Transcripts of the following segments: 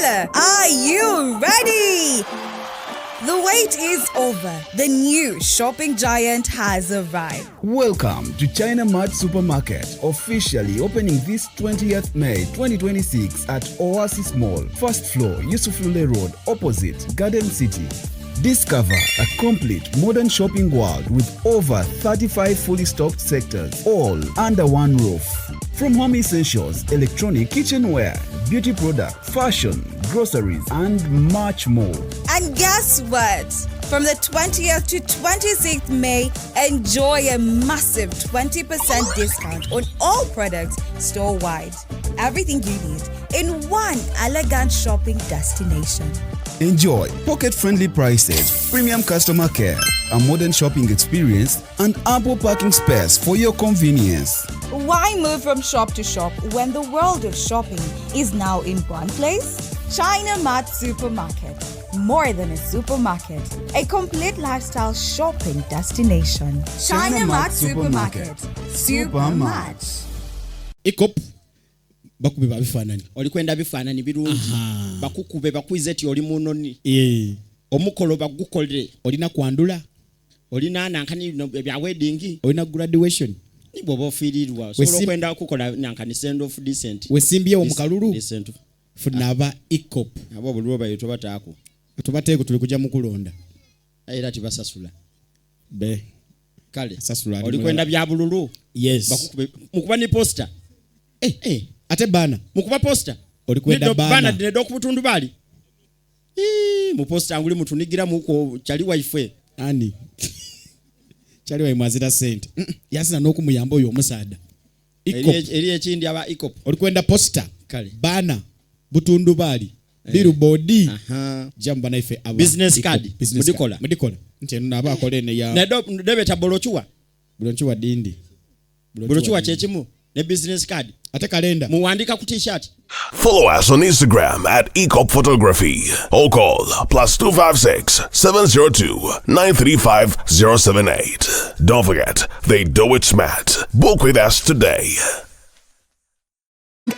Kampala, are you ready? The wait is over. The new shopping giant has arrived. Welcome to China Mart Supermarket, officially opening this 20th May 2026 at Oasis Mall, first floor, Yusuf Lule Road, opposite Garden City. Discover a complete modern shopping world with over 35 fully stocked sectors, all under one roof. From home essentials, electronic kitchenware, beauty products, fashion, groceries, and much more. And guess what? From the 20th to 26th May, enjoy a massive 20% discount on all products store wide. Everything you need in one elegant shopping destination. Enjoy pocket friendly prices, premium customer care, a modern shopping experience, and ample parking space for your convenience. Why move from shop to shop when the world of shopping is now in one place? China Mart Supermarket. More than a supermarket, a complete lifestyle shopping destination. China Mart Supermarket. Super much. EACOP bakube babifaananyi. Olikwenda bifaananyi birungi, bakukube bakwize ti oli munoni. Eh. Omukolo bagukolere. Olina kwandula. Olina nankani bino ebya wedding. Olina graduation. Ni bw'oba ofiirirwa osobola okwenda okukola nankani send off decent. Wesimbyewo mu kalulu. Decent. Funa aba EACOP. Abo obululu bayo tobataako. Tubateeko, tuli kujja mu kulonda. Era tibasasula. Be Kale sasula ali olikwenda mulala. Bya bululu. Yes. Bakukube mukuba ni poster. Eh, eh, ate baana. Mukuba poster. Olikwenda Nido- baana. Baana dinedde okubutundu bali. Ii, mu poster nguli mutunigira muko kyali waife. Ani kyali waimwe azira sente. Yazina n'okumuyamba oyo omusaada. EACOP. Eri ekindi aba EACOP. Olikwenda poster. Kale. Baana butundu baali Eh. billboard. Aha. Jamu banaife aba Business EACOP. card. Business Mudikola. card. Mudikola nti eno naaba akola eno ya Nedo debeta brochure. Brochure dindi. Brochure kyekimu ne business card. Ate kalenda. Muwandika ku t-shirt. Follow us on Instagram at Ecop Photography or call +256 702 935 078. Don't forget, they do it smart. Book with us today.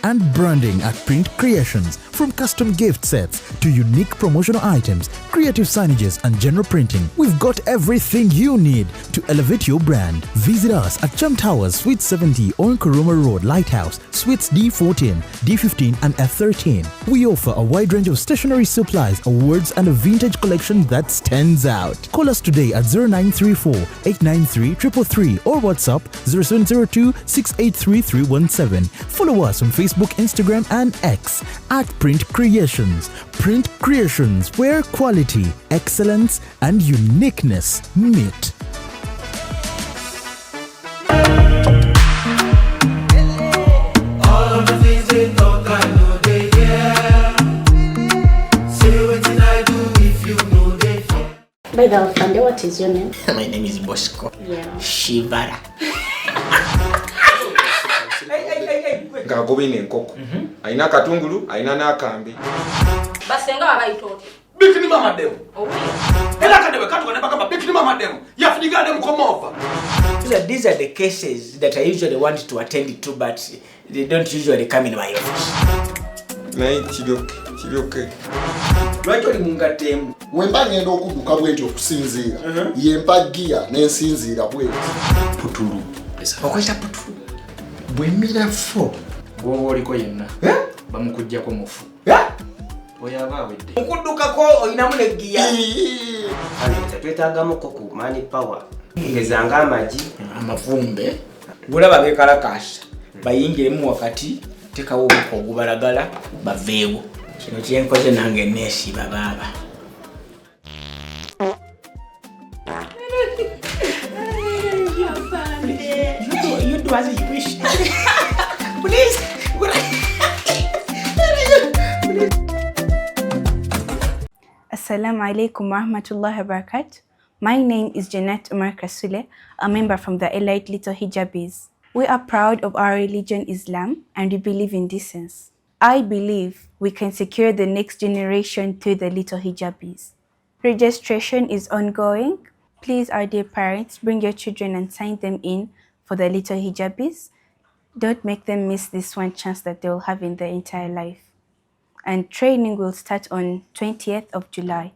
And branding at Print Creations. From custom gift sets to unique promotional items, creative signages, and general printing, we've got everything you need to elevate your brand. Visit us at Chum Towers, Suite 70 on Kuruma Road, Lighthouse, Suites D14, D15, and F13. We offer a wide range of stationery supplies, awards, and a vintage collection that stands out. Call us today at 0934 893 333 or WhatsApp 0702 683 317. Follow us on Facebook, Instagram, and X at Print Creations. Print Creations, where quality, excellence, and uniqueness meet. All of the things they talk, I know they hear. Say wetin I do if you know they fear. By the way, Fande, what is your name? My name is Bosco. Shivara. Ng'agoba eno enkoko alina akatungulu alina n'akambe. Basenga babayita otya? Bikini mama demo era akadebe katuka ne bagamba bikini mama demo yafunyiga demo komova. These are the cases that I usually want to attend to, but they don't usually come in my office. Naye kiryoke kiryoke. Lwaki oli mungatemu? Wemba ngenda okudduka bwe nti okusinziira yempa giya n'ensinziira bweti. Putulu. Okozesa putulu. Bwemira fo. Gwoba oliko yenna bamukuggyako mufu oyo aba awedde. Mukuddukako olinamu ne giya. Twetagamuko ku man power ngezanga amagi. Amavumbe. Gulaba bekalakasa bayingiremu wakati tekawo omuka ogubalagala baveewo. Kino kyenkoze nange neesiba baaba. You do as you wish. Please. Assalamu alaikum warahmatullahi wabarakatuh. My name is Jeanette Umar Kasule, a member from the Elite Little Hijabis. We are proud of our religion, Islam, and we believe in decency. I believe we can secure the next generation through the Little Hijabis. Registration is ongoing. Please, our dear parents, bring your children and sign them in for the Little Hijabis. Don't make them miss this one chance that they will have in their entire life. And training will start on 20th of July.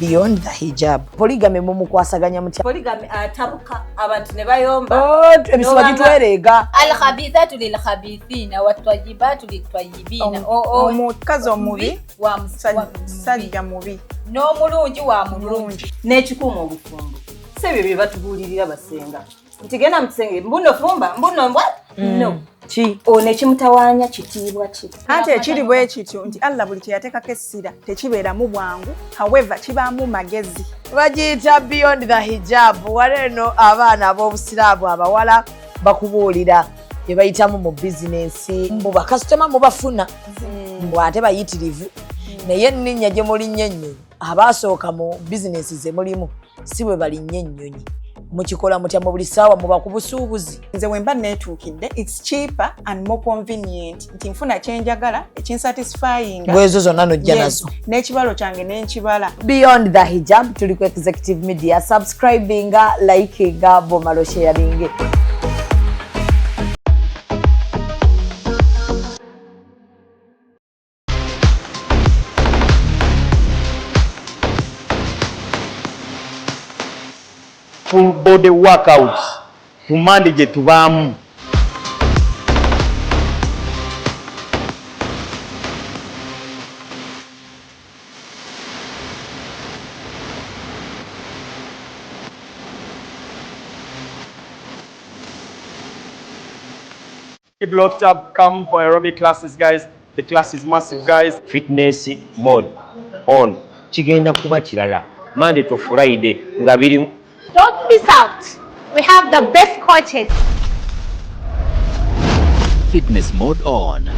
Beyond the Hijab. Polygamy mumukwasaganya mutya? Polygamy atabuka abantu ne bayomba. Oh, emisiwa gitwereega. Alkhabithatu lilkhabithina watwajibatu litwajibina. Omukazi omubi wa musajja mubi n'omulungi wa mulungi. N'ekikuuma obufumbo. Si ebyo bye batubuulirira basenga. Nti genda mu kisenge mbuno fumba mbuno mbwa. No. Ki? Ono ekimutawaanya kitiibwa ki? Anti ekiri bwe kityo nti Allah buli kye yateekako essira tekibeeramu bwangu, however kibaamu magezi. Bagiyita Beyond the Hijab. Wano eno abaana ab'obusiraamu abawala bakubuulira bye bayitamu mu bizinensi. Mbu bakasitoma mubafuna, mbu ate bayitirivu. Naye enninnya gye mulinnya ennyonyi, abaasooka mu bizinensi ze mulimu si bwe balinnya ennyonyi. Mukikola mutya mu buli ssaawa muba ku busuubuzi? Nze bwe mba neetuukidde, it's cheaper and more convenient nti nfuna kye njagala ekinsatisfyinga. Bwezo zonna n'ojja nazo. N'ekibalo kyange ne nkibala. Beyond the Hijab tuli ku Executive Media. Subscribinga, likinga, bw'omala osharinge. Full body workouts ku Mande gye tubaamu. Keep locked up, come for aerobic classes, guys. The class is massive, guys. Fitness mode on. Kigenda kuba kirala. Monday to Friday nga biri. Don't miss out. We have the best coaches. Fitness mode on.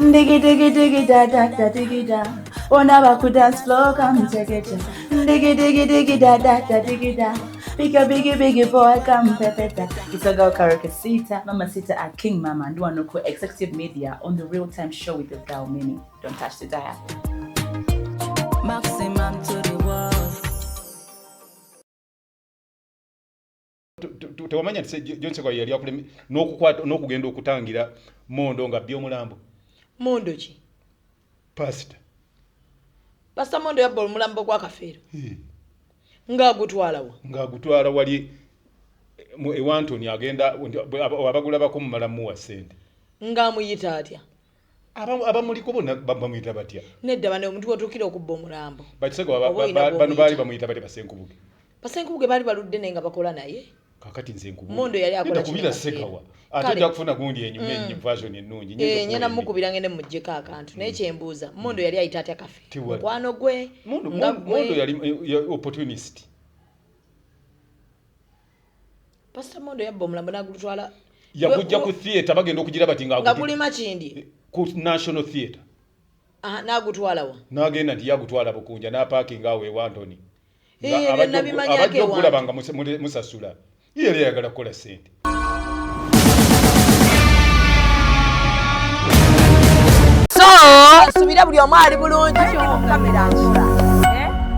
Diggy diggy diggy da da da diggy da. On a baku dance floor, come take it. Diggy diggy diggy da da da diggy da. Pick a biggie biggie boy, come pepeta. It's a girl Karaoke Sita, Mama Sita at King Mama and Duanoko Executive Media on the Real Time Show with the girl Mimi. Don't touch the dial. Maximum to the world. Tewamanya nti John Ssekwa yali akulemi n'okukwata n'okugenda okutangira Mondo nga abbye omulambo. Mondo ki? Pastor. Pastor Mondo yabba omulambo gwa Kafeero. Ng'agutwala wa? Ng'agutwala wali ewa Antony agenda abagulabako mumala muwa ssente. Ng'amuyita atya? Abamuliko bonna bamuyita batya? Nedda bano omuntu w'otuukira okubba omulambo. Bakisego bano baali bamuyita batya Basenkubuge? Basenkubuge baali baludde naye nga bakola naye. Kakati nze nkubuulira. Mondo yali akola kino. Sekawa. Ate ojja kufuna gundi enyuma ennyo version ennungi. Nyina mukubira ngende muggyeko akantu naye kyembuuza Mondo yali ayita atya Kafeero? Mukwano gwe. Mondo yali opportunist. Pastor Mondo yabba omulambo n'agutwala. Yagujja ku theatre bagenda okugira bati nga guli Makindye. Ku National Theatre. N'agutwala wa? N'agenda nti yagutwala Bukunja n'apaakinga awo ewa Antony. Abajja okulaba nga musasula. Ye yali ayagala kukola ssente. So, nsubira buli omu ali bulungi.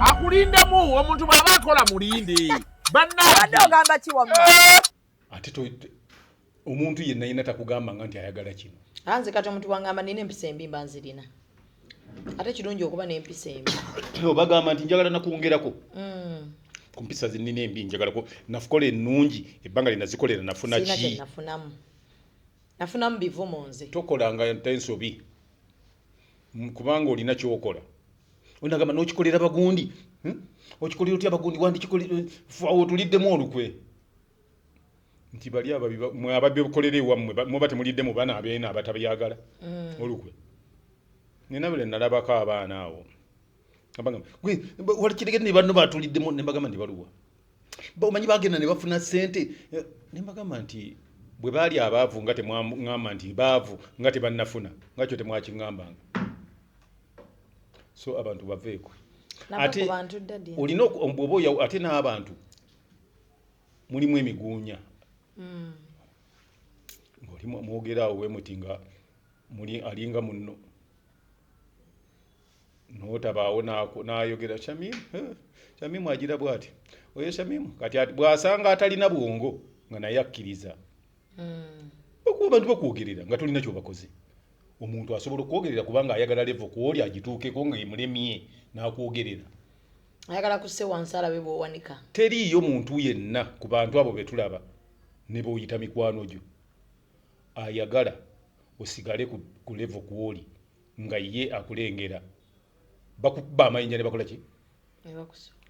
Akulindemu omuntu bw'aba akola mulinde. Bannange ogamba ki wamma? Ate omuntu yenna yenna takugambanga nti ayagala kino. Nze kati omuntu bw'angamba nina empisa embi mba nzirina. Ate kirungi okuba n'empisa embi. Bagamba nti njagala nakwongerako. Ku mpisa zinina embi njagalako nafukola ennungi ebbanga lye nazikolera nafuna ki? Nafunamu. Nafunamu bivumo nze. Tokolanga ensobi kubanga olina ky'okola. Onagamba n'okikolera bagundi. Okikolera otya bagundi wandikikolera otuliddemu olukwe. Nti bali mwe ababikolera ewammwe muba temuliddemu baana abeena abatabyagala olukwe. Nina bwe nalabako abaana awo. Abagamba gwe wali kitegedde ne banno batuliddemu ne mbagamba nti baluwa. Omanyi bagenda ne bafuna ssente ne mbagamba nti bwe baali abaavu nga temwaŋŋamba nti baavu nga tebannafuna nga kyo temwakiŋŋambanga. So abantu baveeko. Ate olina bw'oba ate n'abantu mulimu emiguunya. Ng'oli mwogera awo we muti nga Muli alinga munno n'otabaawo n'ayogera Shamimu, Shamimu agira bw'ati, oyo Shamimu kati bw'asanga atalina bwongo nga naye akkiriza. Okuba abantu bakwogerera nga tolina ky'obakoze. Omuntu asobola okwogerera kubanga ayagala level kw'oli agituukeko nga emulemye n'akwogerera. Ayagala kusse wansi alabe bw'owanika. Teriiyo muntu yenna ku bantu abo be tulaba ne b'oyita mikwano gyo ayagala osigale ku level kw'oli nga ye akulengera. Bakukuba amayinja ne bakola ki?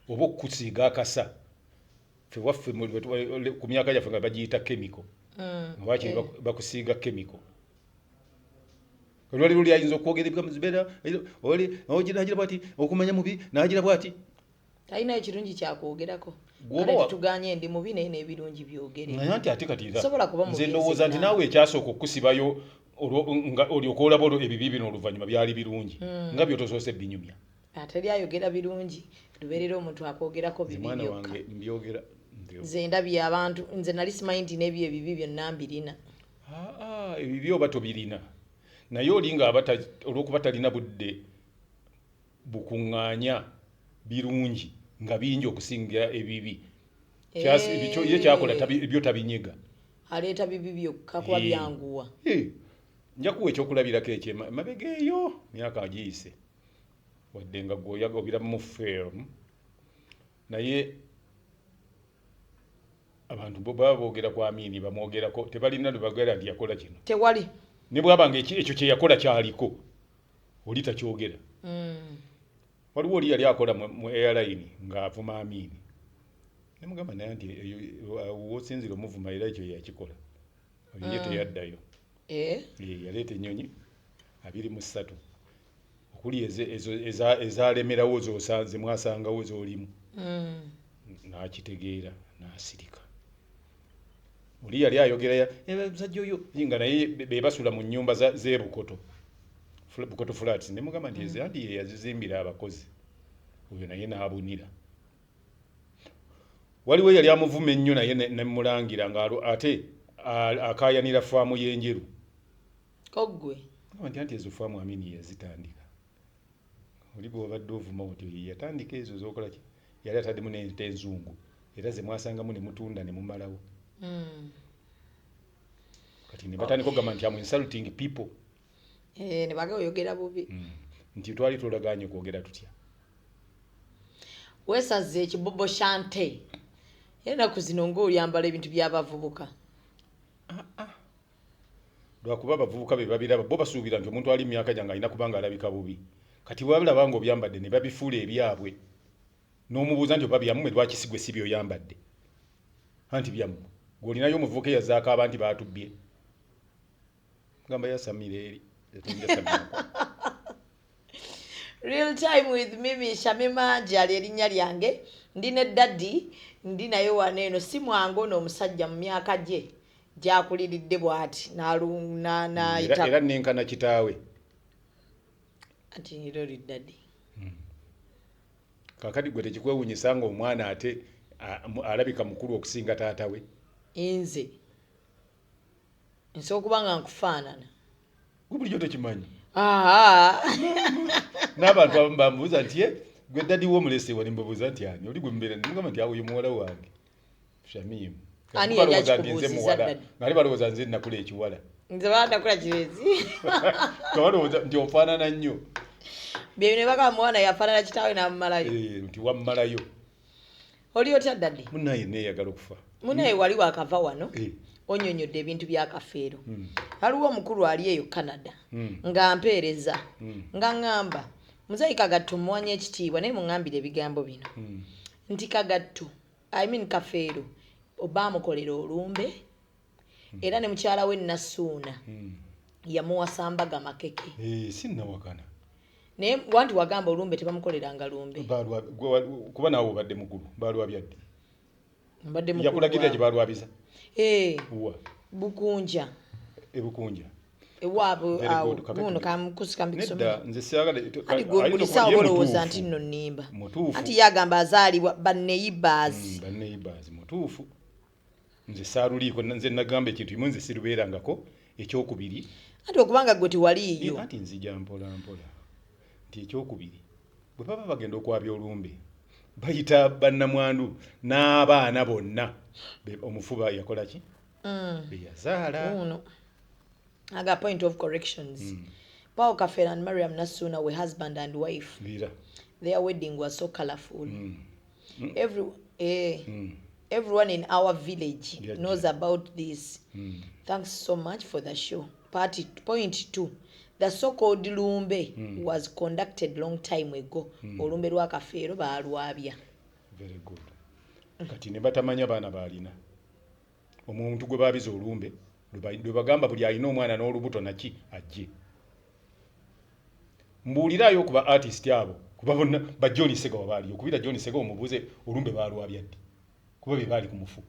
Oba okukusiiga akasa. Ffe waffe ku myaka gyaffe nga bagiyita chemical. Nga wakiri bakusiiga chemical. Olwali luli ayinza okwogera ebigambo zibeera, oli, ogira agira bw'ati, okumanya mubi, n'agira bw'ati. Talina ekirungi kyakwogerako. Gw'oba Kale tetuganye ndi mubi naye n'ebirungi byogere. Naye anti ate kati era Sobola kuba nze mubi ndowooza nze nti naawe. naawe ekyasooka okukusibayo olwo nga olyoka olaba olwo ebibi bino oluvannyuma byali birungi. Nga by'otosoose binyumya. Ate eri ayogera birungi, lubeerera omuntu akwogerako Nze bibi mwana byokka. wange mbyogera, mbyogera. Nze ndabye abantu, nze nali simanyi nti n'ebyo ebibi byonna mbirina. Ebibi oba tobirina. Naye oli ng'aba olw'okuba talina budde bukuŋŋaanya birungi nga bingi okusinga ebibi. Ye kyakola ebyo tabinyega. Aleeta bibi byokka kuba byanguwa. Nja kuwa ekyokulabirako ekyo emabega eyo myaka agiyise. Wadde nga ggwe oyaga obira mu film. Naye abantu bo baba boogera ku Amini bamwogerako tebalina lwe bagera nti yakola kino. Tewali. Ne bw'aba nga ekyo kye yakola kyaliko oli takyogera. Waliwo oli yali akola mu airline ng'avuma Amini. Ne mugamba naye nti eyo, w'osinzira omuvuma era ekyo yakikola. Oyo ye teyaddayo. Yaleeta ennyonyi 23. Okuli ezalemerawo ze mwasangawo z'olimu. N'akitegeera, n'asirika. Oli yali ayogera musajja oyo, nga naye be basula mu nnyumba z'e Bukoto. Bukoto Flats. Ne mugamba nti eze anti ye yazizimbira abakozi. Oyo naye n'abunira. Waliwo eyali amuvuma ennyo naye ne mulangira ate akaayanira faamu y'Enjeru. Koggwe. Ngamba nti anti ezo faamu Amini yazitandika. Oli gw'obadde ovuma otyo ye yatandika ezo z'okola ki? Yali ataddemu n'ente enzungu era ze mwasangamu ne mutunda ne mumalawo. Kati ne batandika okugamba nti I'm insulting people. Ne baga oyogera bubi. Nti twali tolagaanye kwogera tutya? Weesaze ekibobo shante. Ennaku zino ng'olyambala ebintu by'abavubuka. Lwakuba abavubuka be babiraba, bo basuubira nti omuntu ali mu myaka gyange alina kuba ng'alabika bubi. Kati bw'abalaba ng'obyambadde ne babifuula ebyabwe. N'omubuuza nti oba byammwe lwaki si gwe si by'oyambadde? Anti byammwe. Gw'olinayo omuvubuka eyazaako aba nti baatubbye. Gamba yasamira eri. Real time with Mimi Shamima Jali erinnya lyange. Ndi ne daddy, ndi naye wano eno si mwangu ono omusajja mu myaka gye gy'akuliridde bw'ati, n'ayita Era nenkana kitaawe. Ati era oli daddy. Kaakati gwe tekikwewuunyisa ng'omwana ate alabika mukulu okusinga taata we? Nze nsobola okuba nga nkufaanana. Gwe bulijjo tokimanyi? N'abantu abamu bambuuza nti, gwe daddy wo omulese wa? Ne mbabuuza nti ani? Oli gwe mubeera ne mugamba nti awo ye muwala wange. Shamim. Ani Balowooza yali nti nze akikubuuzizza muwala. daddy? Nga balowooza nze nakula ekiwala. Nze bandakula kirezi. Nga balowooza nti ofaanana nnyo. Bye bino bagamba mwana yafaanana kitaawe n'amumalayo. Nti wammalayo. Oli otya daddy? Munnaye neeyagala okufa. Munnaye wali wakava wano. Onyonyodde ebintu bya Kafeero. Waliwo omukulu ali eyo Canada. Nga mpeereza. Nga ŋŋamba, Muzeeyi Kagatto mmuwanye ekitiibwa naye muŋŋambire ebigambo bino. Nti Kagatto, I mean Kafeero, oba amukolera olumbe, era ne mukyala we Nassuuna yamuwasa mbaga makeke. Sinnawakana. Naye wanti wagamba olumbe tebamukoleranga lumbe. Kuba naawe obadde mukulu, baalwabya ddi? Mbadde mukulu Yakulagirira wa- gye baalwabiza? Wa? Bukunja. E Bukunja. Ewaabwe Very awo, good, kakati guno kamukusi kambikisome. Nedda, nze saagala, Anti gwe ayinza buli okuba ssaawa ye olowooza mutuufu. nti nno nnimba. Mutuufu. Anti ye agamba azaalibwa ba neighbors. Ba neighbors, mutuufu. Nze saaluliiko, nze nagamba ekintu kimu nze sirubeerangako, ekyokubiri. Anti okubanga gwe tewaliiyo. Anti nzija mpola mpola nti ekyokubiri bwe baba bagenda okwabya olumbe bayita bannamwandu n'abaana bonna omufuba yakola ki beyazaala. Uno aga point of corrections. Paul Kafeero and Mariam Nassuna were husband and wife. Lira. Their wedding was so colorful. Everyone in our village knows about this. Thanks so much for the show. Point 2. The so-called lumbe was conducted long time ago. Olumbe lwa Kafeero baalwabya. Very good. Kati ne batamanya baana baalina. Omuntu gwe baabiza olumbe lwe bagamba buli alina omwana n'olubuto naki ajje. Mbuulirayo ku ba artist abo kuba bonna ba John Segawa baaliyo. Okubira John Segawa omubuuze olumbe baalwabya ddi kuba be baali ku mufu.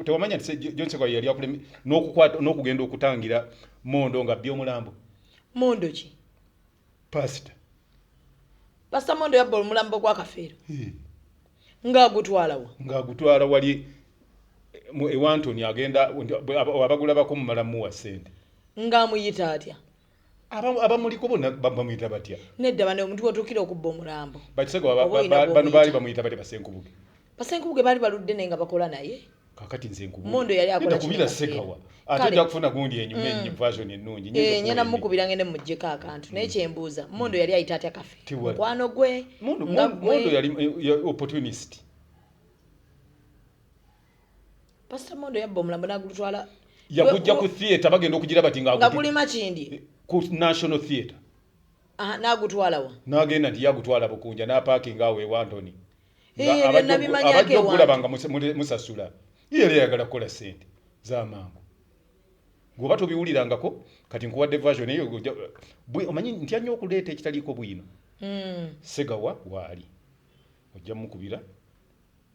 Tewamanya nti John Segawa yali akuleme n'okukwata n'okugenda okutangira Mondo nga abbye omulambo. Mondo ki? Pastor. Pastor Mondo yabba omulambo gwa Kafeero. Ng'agutwala wa? Ng'agutwala wali ewa Antony agenda abagulabako mumala muwa ssente. Ng'amuyita atya? Abamuliko bonna bamuyita batya? Nedda bano omuntu w'otuukira okubba omulambo. Bakisegawa bano baali bamuyita batya Basenkubuge? Basenkubuge baali baludde naye nga bakola naye. Kakati nze nkubuulira. Mondo yali akola kubira Segawa. Ate ojja kufuna gundi enyuma ennyo version ennungi. Nyina mukubira ngende muggyeko akantu naye kyembuuza Mondo yali ayita atya Kafeero? Mukwano gwe. Mondo yali opportunist. Pastor Mondo yabba omulambo n'agutwala. Yagujja ku theatre bagenda okugira bati nga guli Makindye. Ku National Theatre. N'agutwala wa? N'agenda nti yagutwala Bukunja n'apaakinga awo ewa Antony. Abajja okulaba nga musasula. Ye yali ayagala kukola ssente z'amangu. Bw'oba tobiwulirangako kati nkuwadde version eyo omanyi ntya nnyo okuleeta ekitaliiko bwino. Segawa waali ojja mukubira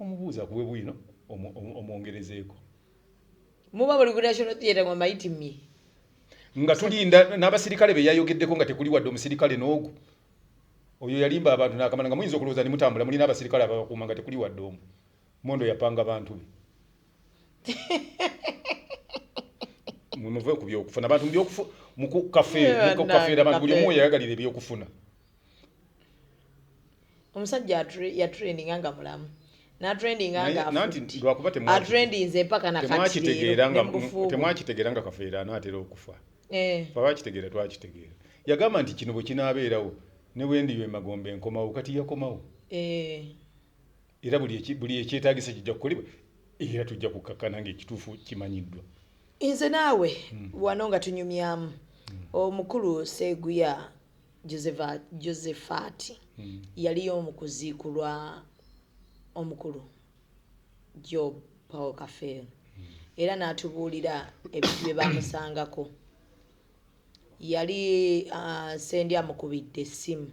omubuuza akuwe bwino omwongerezeeko. Muba buli ku National Theatre nga mayitimye. Nga tulinda n'abasirikale be yayogeddeko nga tekuli wadde omusirikale n'ogu. Oyo yalimba abantu n'akamala nga muyinza okulowooza ni mutambula mulina abasirikale ababakuuma nga tekuli wadde omu. Mondo yapanga bantu be. Muve ku byokufuna abantu mu Kafeero abantu buli omu yayagalira ebyokufuna. Omusajja yatrendinga nga mulamu. N'atrendinga nga lwakuba atrendinze mpaka na kati temwakitegeera nga Kafeero anaatera okufa. Fe abakitegeera twakitegeera. Yagamba nti kino bwe kinaabeerawo ne bwe ndiyo emagombe nkomawo kati yakomawo. Era buli ekyetaagisa kijja kukolebwa era tujja kukkakkana ng'ekituufu kimanyiddwa. Nze naawe wano nga tunyumyamu omukulu Seguya Josephat yaliyo mu kuziikulwa omukulu Job Paul Kafeero era n'atubuulira ebintu bye bamusangako. Yali Sendi amukubidde essimu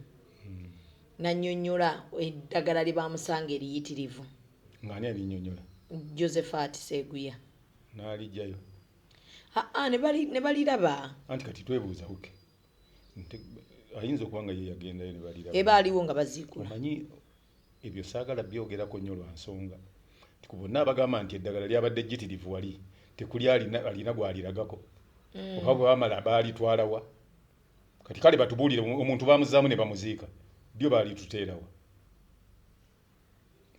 n'annyonnyola eddagala lye bamusanga eriyitirivu. Ng'ani alinnyonnyola? Josephat Seguya. N'alijjayo? Ne baliraba. Anti kati twebuuza okay. Ayinza okuba nga ye yagendayo ne baliraba. Eba aliwo nga baziikula. Omanyi ebyo saagala byogerako nnyo lwa nsonga. Nti ku bonna abagamba nti eddagala lyabadde jjitirivu wali tekuli alina gw'aliragako. Oba bwe bamala baalitwalawa. Kati kale batubuulire omuntu baamuzaamu ne bamuziika. Ddyo baalituteerawa.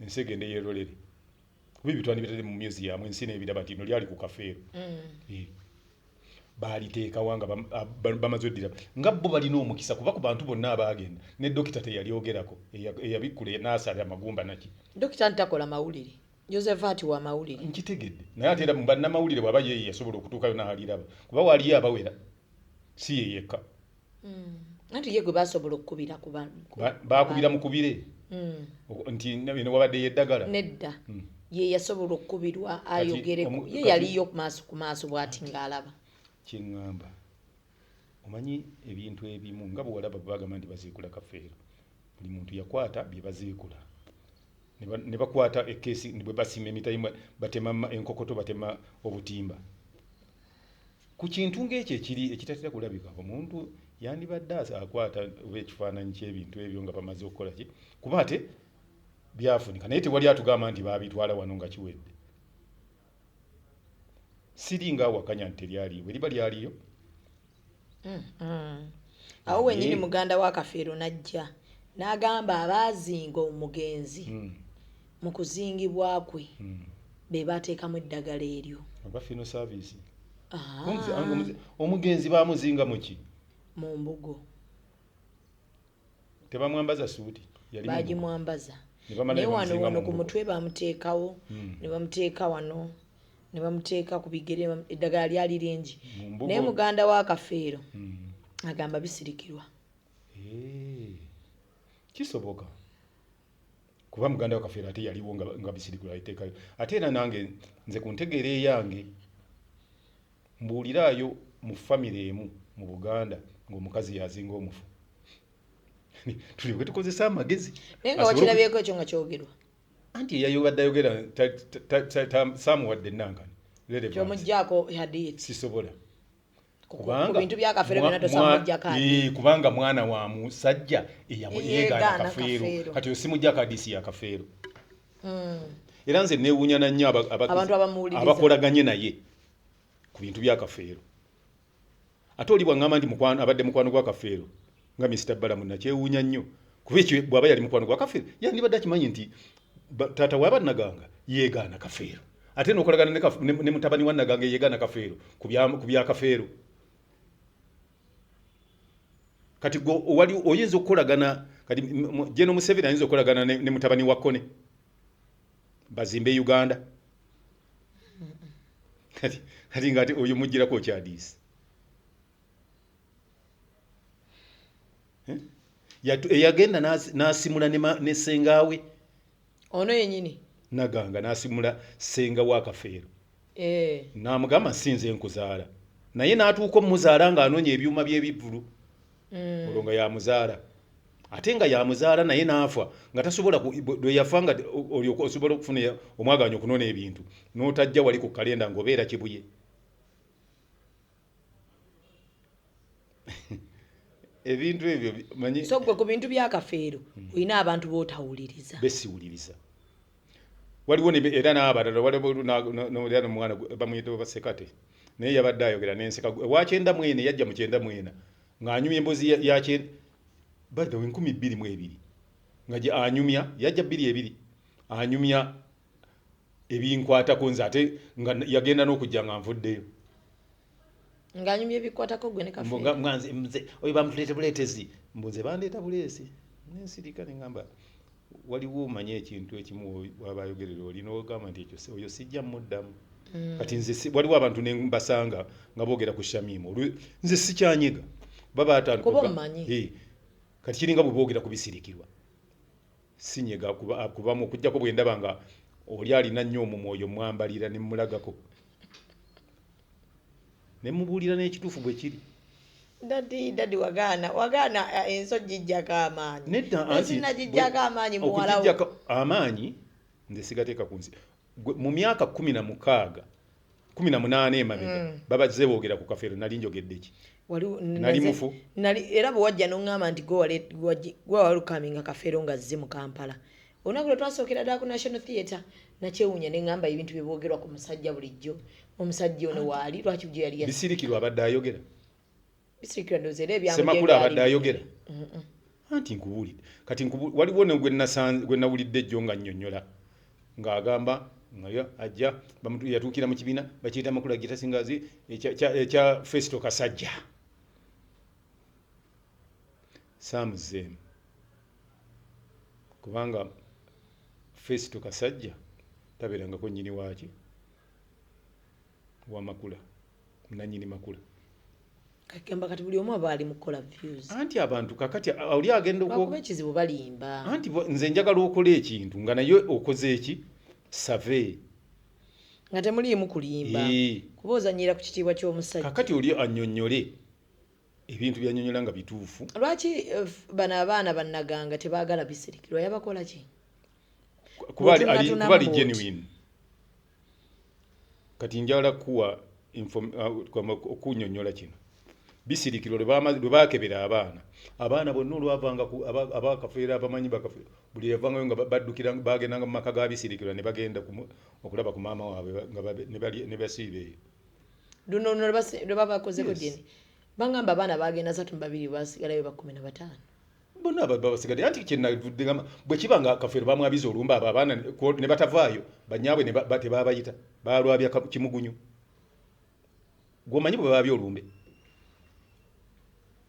Ensi egende yeerolere. Kuba ebyo twandibitadde mu museum ensi n'ebiraba nti lino lyali ku Kafeero. Baaliteekawa nga bamaze oddira nga bo balina omukisa kuba ku bantu bonna abaagenda ne dokita teyalyogerako eyabikkula n'asala amagumba naki. Dokita ntakola mawulire. Josephat wa mawulire. Nkitegedde. Naye ate era mu bannamawulire bw'aba ye yasobola okutuukayo n'aliraba kuba waaliyo abawera si ye yekka. Anti ye gwe basobola okukubira ku baakubira mukubire nti eno wabadde yeddagala. Nedda. Ye yasobola okukubirwa ayogereko. Ye yaliyo ku maaso bw'ati ng'alaba. Kyeŋŋamba omanyi ebintu ebimu nga bwe walaba bwe bagamba nti baziikula Kafeero buli muntu yakwata bye baziikula ne bakwata ekkeesi bwe basima emitayimbwa batema enkokoto batema obutimba. Ku kintu ng'ekyo ekiri ekitatera kulabika omuntu yandibadde akwata oba ekifaananyi ky'ebintu ebyo nga bamaze okukola ki kuba ate byafunika naye tewali atugamba nti baabitwala wano nga kiwedde. Siringa awakanya nti teryaliiwo, eriba lyaliyo. Awo wennyini muganda wa Kafeero n'ajja n'agamba abaazinga omugenzi mu kuzingibwa kwe be baateekamu eddagala eryo. Aba funeral service. Omugenzi baamuzinga mu ki? Mu mbugo. Tebamwambaza suuti? Baagimwambaza. Naye wano wano ku mutwe bamuteekawo, ne bamuteeka wano, ne bamuteeka ku bigere, eddagala lyali lingi. Naye muganda wa Kafeero agamba bisirikirwa. Kisoboka. Kuba muganda wa Kafeero ate yaliwo nga bisirikirwa ayiteekayo. Ate era nange nze ku ntegeera eyange mbuuliraayo mu famire emu mu Buganda ng'omukazi yazinga omufu. Tulyoke tukozesa amagezi. Naye nga wakirabyeko ekyo nga kyogerwa. Anti eyayobadde ayogera saamuwadde nankani. Ky'omuggyako hadithi. Sisobola. Ku bintu bya Kafeero byonna tosamuggyako hadithi. Kubanga mwana wa musajja eyeegaana Kafeero. Kati osimuggyako hadithi ya Kafeero. Era nze neewuunya na nnyo abantu abakolaganye naye ku bintu bya Kafeero. Ate oli bw'aŋŋamba nti abadde mukwano gwa Kafeero nga Mr. Balamu nakyewuunya nnyo. Kuba ekyo bw'aba yali mukwano gwa Kafeero yandibadde akimanyi nti taata w'aba Naganga yeegaana Kafeero. Ate n'okolagana ne mutabani wa Naganga yeegaana Kafeero ku bya Kafeero. Kati gwe wali oyinza okukolagana kati General Museveni ayinza okukolagana ne mutabani wa Kone bazimbe Uganda. Kati nga ate oyo mugirako kyadiisi. Eyagenda n'asimula ne ssenga we. Ono yennyini. Naganga n'asimula ssenga wa Kafeero. N'amugamba nsinze nkuzaala. Naye n'atuuka omuzaala ng'anoonya ebyuma by'ebivvulu. Olwo nga yamuzaala. Ate nga yamuzaala naye n'afa nga tasobola lwe yafa nga olyoka osobola okufuna omwagaanya okunona ebintu n'otajja wali ku kalenda ng'obeera Kibuye. Ebintu ebyo manyi. So gwe ku bintu bya Kafeero olina abantu b'otawuliriza. Besiwuliriza. Waliwo era n'abalala waliwo n'omwana bamuyita Basekate naye yabadde ayogera n'enseka wa 94 yajja mu 94 ng'anyumya emboozi ya by the way 2002 nga gye anyumya yajja 22 anyumya ebinkwatako nze ate nga yagenda n'okujja nga nvuddeyo. Ng'anyumya ebikwatako gwe ne Kafeero. Nze oyo bamuleeta buleetezi mbu nze bandeeta buleesi nensirika ne ŋŋamba waliwo omanye ekintu ekimu waba ayogerera oli n'ogamba nti ekyo oyo sijja mmuddamu. Kati nze waliwo abantu ne mbasanga nga boogera ku Shamim nze sikyanyega baba atandika kuba omumanyi. Kati kiringa bwe boogera ku bisirikirwa sinyega kubamu okuggyako bwe ndaba nga oli alina nnyo omumwoyo mwambalira ne mmulagako ne mubuulira n'ekituufu bwe kiri. Daddy wagaana enso gijjako amaanyi. Nedda anti sinagijjako amaanyi muwala wo. Okugijjako amaanyi nze sigateeka ku nsi. Mu myaka 16 18 emabega babazze boogera ku Kafeero nali njogedde ki? Nali mufu. Nali era bwe wajja n'oŋŋamba nti gwe walukaminga Kafeero nga azze mu Kampala. Olunaku lwe twasookera ddala ku National Theatre nakyewuunya ne ŋŋamba ebintu bye boogerwa ku musajja bulijjo. Omusajja ono waali lwaki bulijjo yali Bisirikirwa abadde ayogera. Bisirikirwa ndowooza era ebyamu Ssemakula abadde ayogera. Anti nkubuulidde. Kati waliwo ne gwe nawulidde ejjo nga nnyonnyola ng'agamba nga ajja yatuukira mu kibiina bakiyita Makula Gitasingazi ekya Festo Kasajja. Saamuzeemu kubanga Festo Kasajja tabeerangako nnyini waaki wa Makula, nannyini Makula. Kagamba kati buli omu aba ali mu kukola views. Anti abantu kakati oli agenda okuba ekizibu balimba. Anti nze njagala okola ekintu nga naye okoze eki survey. Nga temuliimu kulimba. Kuba ozannyira ku kitiibwa ky'omusajja. Kakati oli annyonnyole ebintu by'annyonnyola nga bituufu. Lwaki bano abaana bannaganga tebaagala bisirikirwa yabakola ki? Kuba ali genuine. Kati njagala kuwa okunnyonnyola kino. Bisirikirwa lwe baakebera abaana bonna olwavanga abakafeera abamanyi bakafeera buli yavangayo nga baddukira bagendanga mu maka ga Bisirikirwa ne bagenda okulaba ku maama waabwe nga ne basiiba eyo. Luno luno lwe babakozeko DNA. Bangamba abaana bagenda 32, basigalayo ba 15. Bonna basigadde. Anti kyenavudde ngamba, bwe kiba nga Kafeero bamwabiza olumbe, abo abaana ne batavaayo, banyaabwe ne tebabayita, balwabya kimugunyu. Gwomanyi bwe baabya olumbe,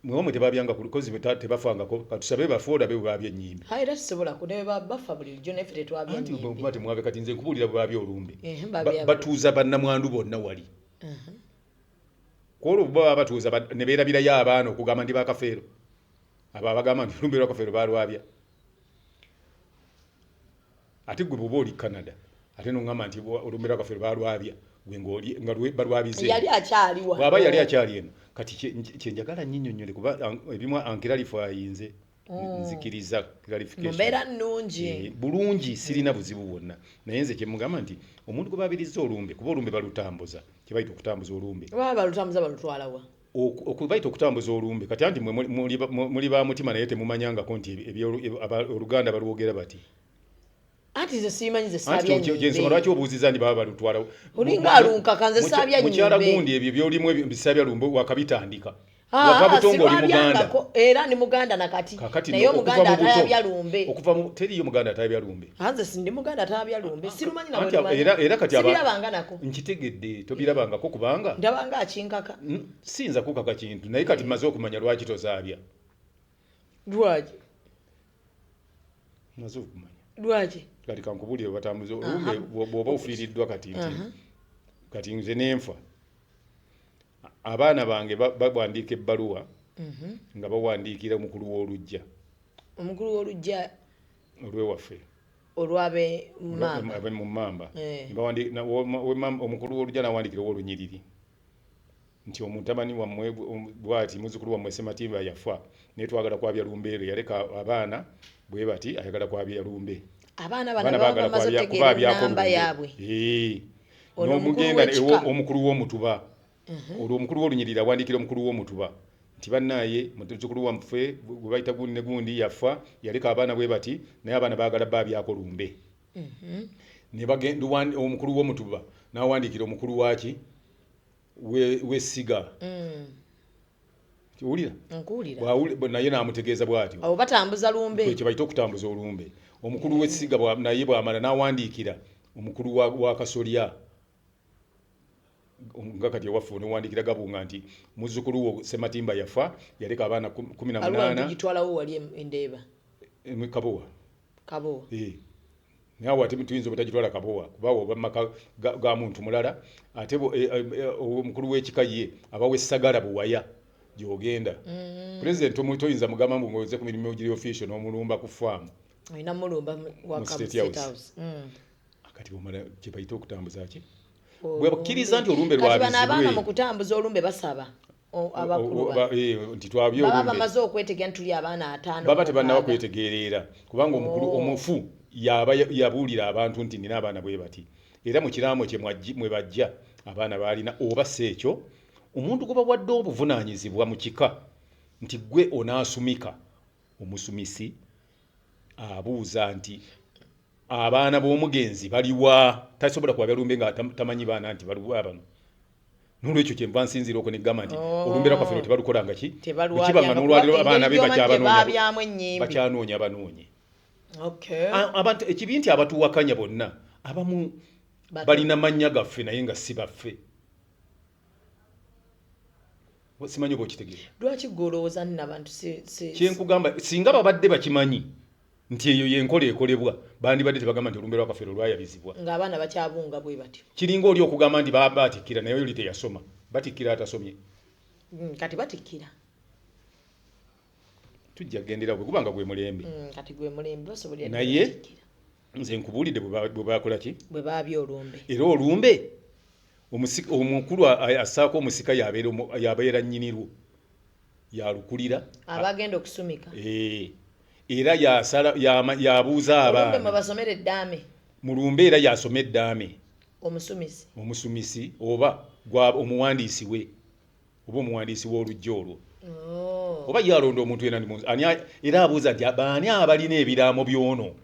mwewamwe tebabyanga kozi tebafangako. Katusabe bafe, olabe bwe baabya ennyimbe. Hayi, era tusobola ku ne bafa bulijjo, naffe tetwabya Anti nnyimbe. Bwe temwabe, kati nze nkubuulira bwe baabya olumbe. Babya Batuuza bannamwandu bonna wali. Kwolwo bwe baba batuuza ne beerabirayo abaana okugamba nti bakafeero, abo abagamba nti olumbe lwakafeero balwabya. Ate gwe bw'oba oli Canada, ate noŋŋamba nti olumbe lwakafeero balwabya, gwe ng'oli nga balwabize Yali akyali wano. Bw'aba yali akyali eno. Kati kyenjagala nnyinyonnyole, kuba ebimu anclarifyinze. Nzikiriza clarification. Mu mbeera nnungi. Bulungi, sirina buzibu bwonna, naye nze kyemugamba nti omuntu gwe babirizza olumbe, kuba olumbe balutambuza, kyebayita okutambuza olumbe. Baba balutambuza, balutwala wa? Okubayita okutambuza olumbe. Kati anti mwe muli ba mutima, naye temumanyangako nti oluganda balwogera bati. Anti nze simanyi, nze Anti saabya kyensonga lwaki obuuziza nti baba balutwala. Olinga alunkaka, nze saabya Mukyala nnyimbe. gundi, ebyo byolimu ebyo bisabya lumbe wakabitandika. Ah, Wava buto ng'oli Muganda. Sirwabyangako, era ndi Muganda nakati. Kakati Naye no, okuva Omuganda mu buto- atayabya lumbe. Okuva mu teriyo Muganda atayabya lumbe. Ah, nze ndi Muganda atayabya lumbe, sirumanyi. Anti era kati Sibirabanga nako. Nkitegedde, tobirabangako kubanga Ndabanga akinkaka. Siyinza kukaka kintu, naye kati maze okumanya lwaki tozaabya. Lwaki? Maze okumanya. Lwaki? Kati kankubuulire, batambuza olumbe bw'oba ofiiriddwa kati nti kati nze nenfa, abaana bange bawandiika ebbaluwa nga bawandiikira omukulu w'oluggya. Omukulu w'oluggya? Olwewaffe. Olwabe mamba. Abe mu Mmamba. Ne omukulu w'oluggya n'awandiikira ow'olunyiriri nti omutabani wammwe bw'ati, muzzukulu wammwe Sematimba yafa, naye twagala kwabya lumbe eryo, yaleka abaana bwe bati, ayagala kwabya lumbe. Abaana bano baba bamaze otegeera Kubaabyako ennamba lumbe. yaabwe. Ono omukulu N'omugenda w'ekika. Omukulu w'omutuba. Olwo omukulu w'olunyiriri awandiikira omukulu w'omutuba nti bannaaye, muzzukulu waffe gwe bayita gundi ne gundi yafa, yaleka abaana bwe bati, naye abaana baagala baabyako lumbe. Ne bagenda omukulu w'omutuba n'awandiikira omukulu waaki w'essiga. Owulira? Nkuwulira. Naye n'amutegeeza bw'atyo. Abo batambuza lumbe. Kye bayita okutambuza olumbe. Omukulu w'essiga naye bw'amala n'awandiikira omukulu wa kasolya, nga kati ewaffe nowandiikira Gabunga nti muzzukulu wo Sematimba yafa, yaleka abaana kumi na Aliwa? munaana. Tugitwalawo wali Endeeba? Kabowa. Kabowa. Eh. Naye awo ate tuyinza obutagitwala Kabowa, kuba awo oba maka ga muntu mulala. Ate omukulu w'ekika ye abawa essagala buwaya gy'ogenda. Pulezidenti toyinza mugamba mbu ng'oze ku mirimu giri official n'omulumba ku faamu. Olina mulumba Mu waka mu State State House. House. Kati bwomala kye bayita okutambuza ki? Olumbe. Bwe bakkiriza nti olumbe Kati bano abaana mu lwabizibwe kutambuza olumbe basaba abakulu bano. Nti twabye Baba olumbe. bamaze okwetegera nti tuli abaana 50, Baba tebannaba 60. kwetegeerera, kubanga omukulu omufu yaba yabuulira abantu nti nina abaana bwe bati, era mu kiraamo kye mwe bajja abaana baalina. Oba si ekyo, omuntu gwe bawadde obuvunaanyizibwa mu kika nti gwe onaasumika, omusumisi abuuza nti abaana b'omugenzi baliwa? Tasobola kwabya lumbe nga tamanyi baana nti baliwa bano. Nolwekyo kyenva nsinziira okwo negamba nti olumbe lwakaffe lwo tebalukolanga ki. Tebalwabyanga, Bwe kiba nga n'olwaliro kuba abaana be engeri gy'omanyi bakyabanoonya, tebabyamu ennyimbi. bakyanoonya banoonye. Abantu ekibi nti abatuwakanya bonna abamu balina mannya gaffe naye nga si baffe. Simanyi oba okitegeera. Lwaki gwe olowooza nno abantu Kyenkugamba, singa babadde bakimanyi nti eyo yenkola ekolebwa, bandibadde tebagamba nti olumbe lwakafeero lwayabizibwa ng'abaana bakyabunga bwe batyo. Kiringa oli okugamba nti baba batikkira, naye oli teyasoma. Batikkira atasomye? Kati batikkira. Tujja kugendera bwe gubanga gwe mulembe. Kati gwe mulembe, basobolera ddala Naye batikkira. Nze nkubuulidde bwe bakola ki. Bwe baabya olumbe. Era olumbe omukulu assaako omusika yabeera nnyinirwo, yalukulira. Abagenda okusumika. Eh, era yasala yabuuza Olumbe mwe abaana. basomera eddaame. Mu lumbe era yasoma eddaame. Omusumisi. Omusumisi oba omuwandiisi we, oba omuwandiisi w'oluggya olwo. Oba ye alonda omuntu yena ani era abuuza nti baani abalina ebiraamo by'ono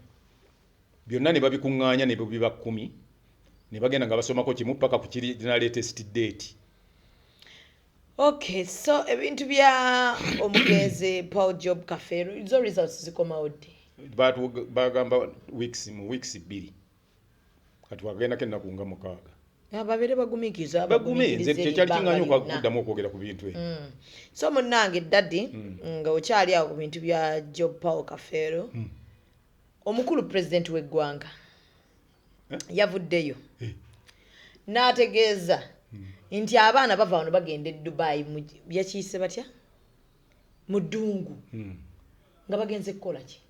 byonna, ne babikuŋŋaanya ne biba 10, ne bagenda nga basomako kimu paka ku kiri na latest date. Okay, so ebintu bya omugenzi Paul Job Kafeero, zo results zikomawo ddi? Bagamba weeks, mu weeks 2. Kati wagendako ennaku nga 6. Babeere bagumiikiriza. Bagume, nze bagumiikirize kyekyali ebbanga kiŋŋanya lyonna. okuddamu okwogera ku bintu ebyo. So munnange daddy, nga okyali awo ku bintu bya Job Paul Kafeero, omukulu pulezidenti w'eggwanga yavuddeyo n'ategeeza nti abaana bava wano bagenda e Dubai, yakiyise batya, mu ddungu, nga bagenze kukola ki?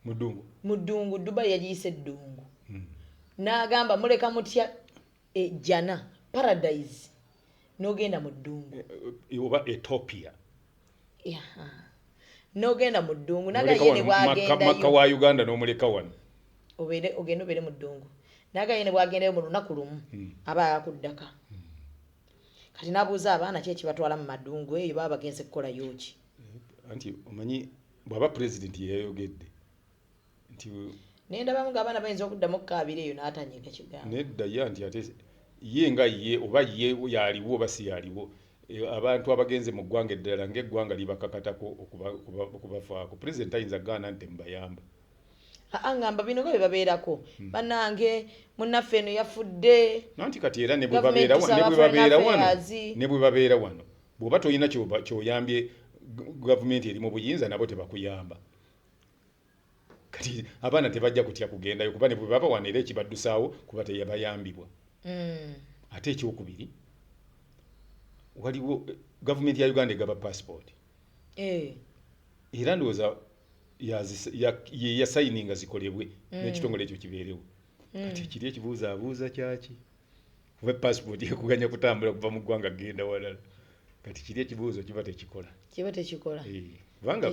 Mu ddungu. Mu ddungu. Dubai yagiyise eddungu. N'agamba, muleka mutya ejjana, paradise, n'ogenda mu ddungu? Oba Ethiopia. Yaha. N'ogenda mu ddungu. Naga N'oleka ye ne wano Makka bw'agendayo wa Uganda n'omuleka wano. Obeere ogenda obeere mu ddungu. Naga ye ne bw'agendayo mu lunaku lumu aba akuddaka. Kati n'abuuza abaana ki ekibatwala mu madungu eyo, baba bagenze kukolayo ki? Anti omanyi bw'aba pulezidenti yeyayogedde nti Naye ndabamu ng'abaana bayinza okuddamu okukaabira eyo n'atanyiga kigambo. Nedda, ye anti ate ye nga ye oba ye yaliwo oba si yaliwo, abantu abagenze mu ggwanga eddala ng'eggwanga libakakatako okubafaako, pulezidenti ayinza kugaana nti temubayamba? Aa, ngamba bino nga bye babeerako, bannange munnaffe eno yafudde. Nanti kati era ne bwe Gavumenti babeera tusaba ne bwe babeera foreign wano, affairs. ne bwe babeera wano, bw'oba tolina kyoyambye gavumenti eri mu buyinza, nabo tebakuyamba. Kati abaana tebajja kutya kugendayo, kuba ne bwe baba wano era ekibaddusaawo kuba teyabayambibwa. Ate ekyokubiri, waliwo gavumenti ya Uganda egaba passport. Era ndowooza ye yasayininga zikolebwe n'ekitongole ekyo kibeerewo. Kati kiri ekibuuzo abuuza kyaki? Kuba passport ekuganya kutambula kuva mu ggwanga kugenda walala. Kati kiri ekibuuzo kiba tekikola. Kiba tekikola. Kubanga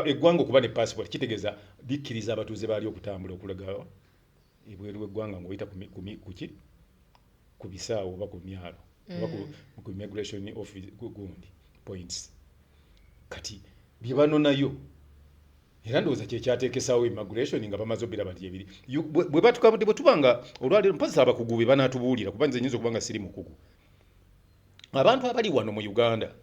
eggwanga okuba ne passport kitegeeza likkiriza abatuuze baali okutambula okulaga ebweru w'eggwanga ng'oyita kuki, ku bisaawe oba ku myalo oba ku immigration office gundi points. Kati bye banonayo era ndowooza kyekyateekesaawo immigration nga bamaze obiraba nti ebiri. Bwe batuka bwe tuba nga olwaleero mpozzi abakugu be banaatubuulira, kuba nze nyinza okuba nga siri mukugu. Abantu abali wano mu Uganda,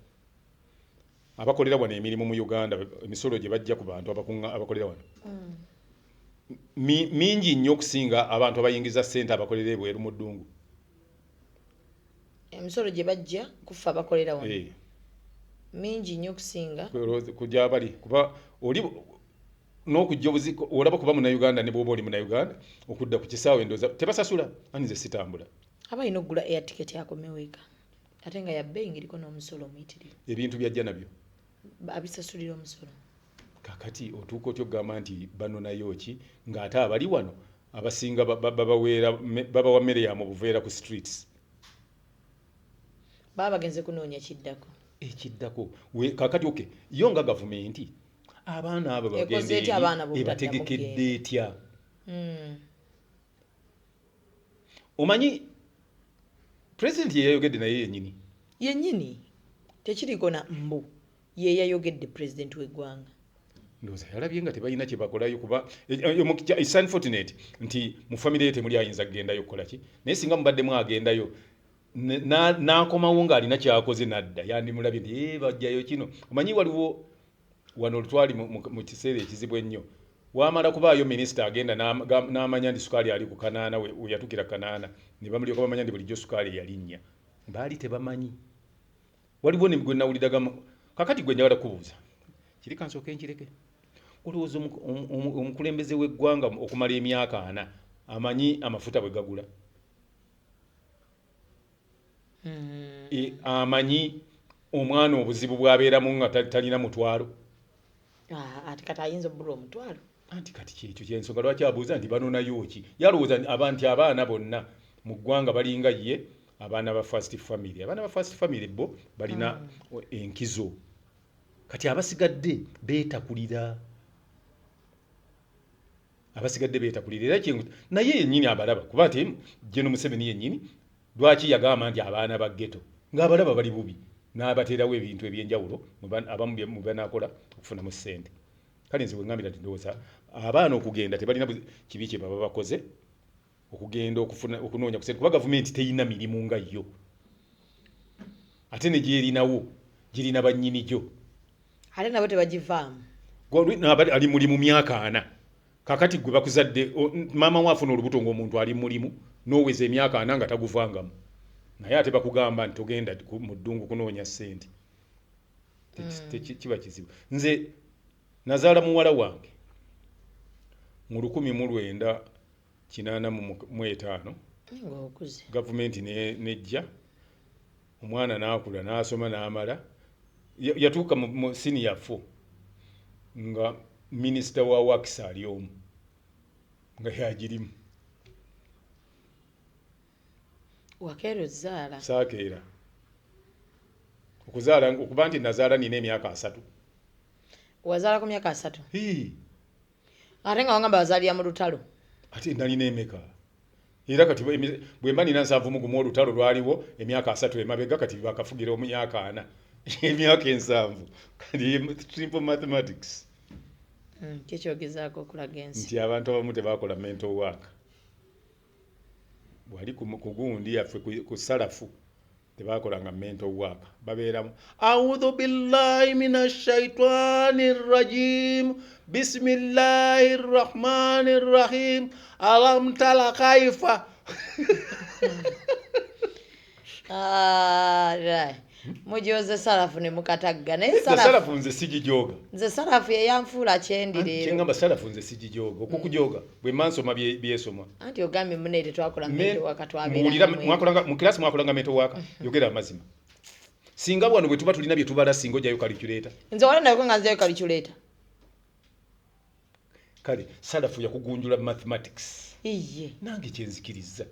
abakolera wano emirimu mu Uganda, emisolo gye bajja ku bantu abakolera wano mingi nnyo okusinga abantu abayingiza ssente abakolera ebweru mu ddungu. Emisolo gye bajja kufa abakolera wano mingi nnyo okusinga kujja bali, kuba oli n'okujja obuziko olaba kuba munnayuganda, ne bw'oba oli munnayuganda okudda ku kisaawe ndowooza tebasasula. Ani nze sitambula. Aba alina okugula air ticket akomewo eka, ate nga ya bbeeyi ng'eriko n'omusolo omuyitirivu. Ebintu byajja nabyo Abisasulira omusolo. Kakati otuuka otya okugamba nti banonayo ki ng'ate abali wano abasinga babawa mmere ya mu buveera ku streets? Baba bagenze kunoonya kiddako. Ekiddako kakati okay, yo nga gavumenti abaana abo Ekoze bagenda etya eri abaana b'obutaddamu ebategekedde etya? Omanyi pulezidenti yeyayogedde naye yennyini. Yennyini, tekiriko na mbu ye yayogedde, pulezidenti w'eggwanga. Ndowooza yalabye nga tebalina kye bakolayo, kuba it's unfortunate nti mu famire ye temuli ayinza kugendayo kukola ki, naye singa mubaddemu agendayo n'akomawo ng'alina kyakoze nadda, yandimulabye nti, "Eh, bajjayo kino." Omanyi waliwo wano olutwali mu kiseera ekizibu ennyo, wamala kubaayo minisita agenda n'amanya nti sukaali ali ku 800, we yatuukira 800 ne bamulyoka bamanya nti bulijjo sukaali yalinnya, baali tebamanyi. Waliwo ne gwe nawuliraga. Kakati gwe njagala kubuuza kiri, kansooke nkireke. Olowooza omukulembeze w'eggwanga okumala emyaka 40 amanyi amafuta bwe gagula? Amanyi omwana obuzibu bw'abeeramu nga talina mutwalo? Ah, ate kati ayinza obbulwa omutwalo. Anti kati kyekyo kyensonga lwaki abuuza nti banonayo ki. Yalowooza nti abaana bonna mu ggwanga balinga ye, abaana ba first family. Abaana ba first family bo balina enkizo, kati abasigadde beetakulira, abasigadde beetakulira. Era naye yennyini abalaba, kuba ate Gen Museveni yennyini lwaki yagamba nti abaana ba ghetto, ng'abalaba bali bubi, n'abateerawo ebintu ebyenjawulo abamu mu banaakola okufunamu ssente. Kale nze bwe ŋŋambira nti ndowooza abaana okugenda tebalina kibi kye baba bakoze okugenda okufuna okunoonya ku ssente, kuba gavumenti teyina mirimu nga yo. Ate ne gyerinawo girina bannyini gyo. Ate nabo tebagivaamu. Ali mulimu myaka 40. Kakati gwe bakuzadde, maama we afuna olubuto ng'omuntu ali mulimu, n'oweza emyaka 40 nga taguvangamu. Naye ate bakugamba nti togenda mu ddungu kunoonya ssente. Kiba kizibu. Nze nazaala muwala wange mu 1985. Ng'okuze. Gavumenti nejja, omwana n'akula n'asoma n'amala. Yatuuka mu senior 4 nga minisita wa works ali omu nga yagirimu. Wakeera ozaala? Saakeera. Okuzaala, okuba nti nazaala nina emyaka 30. Wazaala ku myaka 30? Hii. Ate nga wangamba wazaalira mu lutalo. Ate nalina emeka? Era kati bwe mba nina 71, olutalo lwaliwo emyaka 30 emabega, kati bakafugira emyaka 40. Emyaka 70. Kati simple mathematics. Kyekyogezaako okulaga ensi. Nti abantu abamu tebakola mental work. Wali ku gundi yaffe ku salafu tebakolanga mental work. Babeeramu a'udhu billahi minash shaitani rrajim bismillahir rahmanir rahim alam tara kaifa. Right. Mujoze salafu ne mukatagga. Naye salafu nze sigijoga. Nze salafu yeyanfuula kyendi leero. Kyengamba salafu nze sigijoga. Okukujoga bwe mansoma byesoma. Anti ogambye munne tetwakola mental work, twabeera. Mwakolanga mu class, mwakolanga mental work. Yogera amazima. Singa wano bwe tuba tulina bye tubala, singa ojjayo calculator. Nze wala nayo nga nzeyo calculator. Kale salafu yakugunjula mathematics. Iye. Nange kyenzikiriza.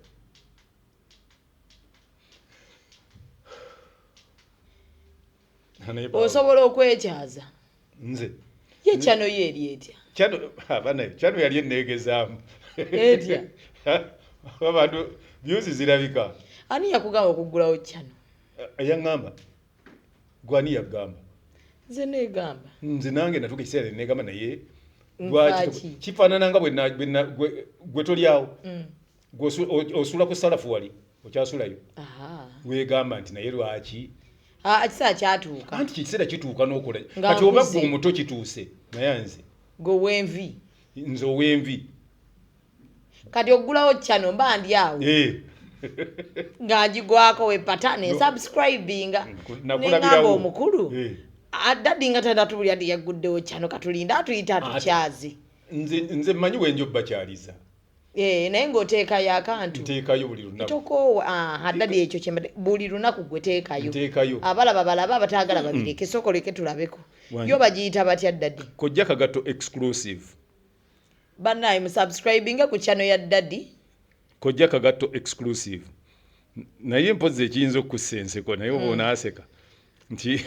Osobola okwekyaza. Nze. Ye kyano ye eri etya? Kyano abana kyano yali enneegezaamu. Etya? Abantu byuzi zirabika. Ani yakugamba okuggulawo kyano? Yaŋŋamba. Gwe ani yagamba? Nze neegamba. Nze nange natuuka ekiseera ne neegamba, naye lwaki kifaanana nga gwe tolyawo. Gwe osula ku salafu wali okyasulayo. Weegamba nti naye lwaki? Ekiseera kyatuuka. Anti kiseera kituuka n'okola. Kati oba gwe omuto kituuse, naye nze. Gwe ow'envi. Nze ow'envi. Kati oggulawo channel mba ndi awo. Nga ngigwako wepata ne subscribinga. Nengamba omukulu. Daddy nga tanatubulira nti yagguddewo channel, katulinda atuyita atukyaze. Nze mmanyi we nja obbakyaliza. Naye ng'oteekayo akantu. Nteekayo buli lunaku. Tokoowa, daddy ekyo kyembadde buli lunaku gwe teekayo. Nteekayo. Abalaba balaba, abataagala babireke, sooka oleke tulabeko. Yo bagiyita batya daddy? Kojja Kagatto exclusive. Bannaye musubscribinge ku channel ya daddy. Kojja Kagatto exclusive. Naye mpozzi ekiyinza okukussa enseko, naye oba onaaseka nti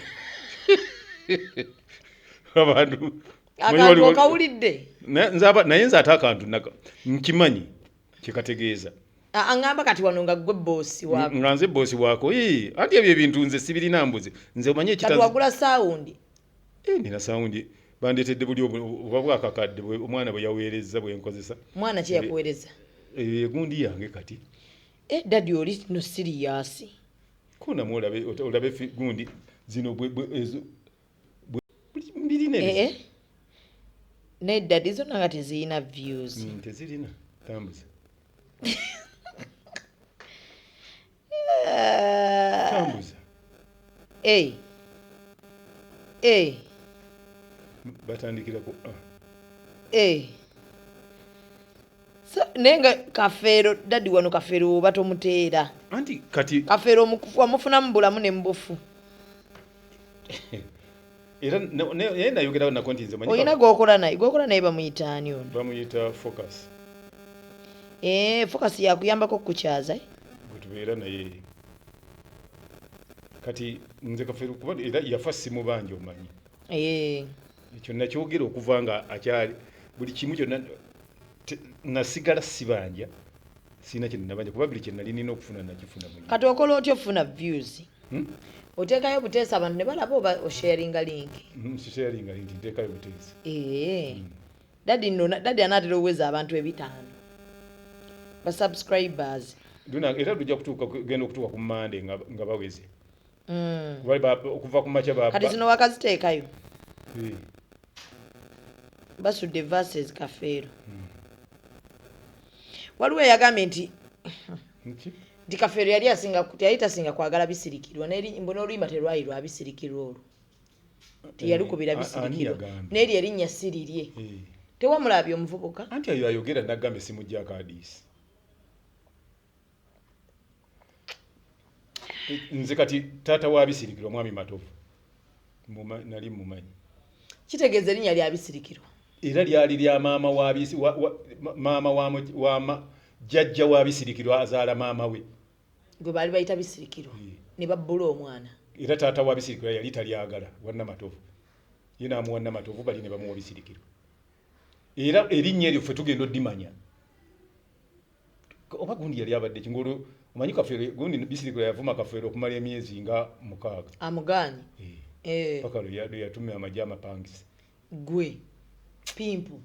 abantu akantu okawulidde. Naye nze ate akantu nkimanyi kyekategeeza. Aŋŋamba kati wano nga ggwe boosi waako. Nga nze boosi waako. Anti ebyo ebintu nze sibirina mbuzi. Nze omanyi Kati wagula sound. Nina sound. Bandeetedde buli oba bwakakadde omwana bwe yaweerezza bwe nkozesa. Mwana ki yakuweereza? Egundi yange kati. Daddy oli no serious. Kunamu olabe gundi zino ezo mbirina ebizibu. Naye daddy zonna nga tezirina views. Tezirina. Tambuza. Tambuza. Batandikira ku A. So, naye nga Kafeero, daddy wano Kafeero oba tomuteera. Anti kati Kafeero wamufunamu bulamu ne mubufu. Era naye nayogerawo nako nti nze manyi Olina gw'okola naye, gw'okola naye bamuyita ani ono? Bamuyita Focus. Focus yakuyambako okukukyaza. Gwe tubeera naye. Kati nze Kafeero kuba era yafa simubanja omanyi. Ekyo nakyogera okuva nga akyali buli kimu kyonna nasigala sibanja, sirina kye nabanja kuba buli kye nali nina okufuna nakifuna mu Kati okola otya okufuna views? Oteekayo buteesa abantu ne balaba oba osharinga link? Sisharinga link, nteekayo buteesa. Daddy nno, daddy anaatera okuweza abantu 500. Ba subscribers. Luna, era lujja kutuuka, genda okutuuka ku Monday nga baweze. Okuva ku makya Kati zino wakaziteekayo. Basudde verses Kafeero. Waliwo eyagambye nti Kafeero yali asinga yali tasinga kwagala bisirikirwa, mbu n'oluyimba terwali lwa bisirikirwa olwo. Teyalukubira bisirikirwa. N'eryo erinnya si lirye. Tewamulabye omuvubuka? Anti ayo ayogera nagambye simuggyako adiisi. Nze kati taata wa bisirikirwa mwami Matovu nali mumanyi. Kitegeeza erinnya lya bisirikirwa. Era lyali lya maama wa maama wa jjajja wa bisirikirwa azaala maama we. Gwe baali bayita bisirikirwa ne babbula omwana. Era taata wa bisirikirwa yali talyagala wa Matovu. Ye n'amuwa Namatovu bali ne bamuwa bisirikirwa. Era erinnya eryo ffe tugenda oddimanya. Oba gundi yali abadde ki ng'olwo omanyi Kafeero gundi bisirikirwa yavuma Kafeero okumala emyezi nga 6. Amugaanyi. Paka lwe yatumya amagye amapangisa. Gwe pimpu.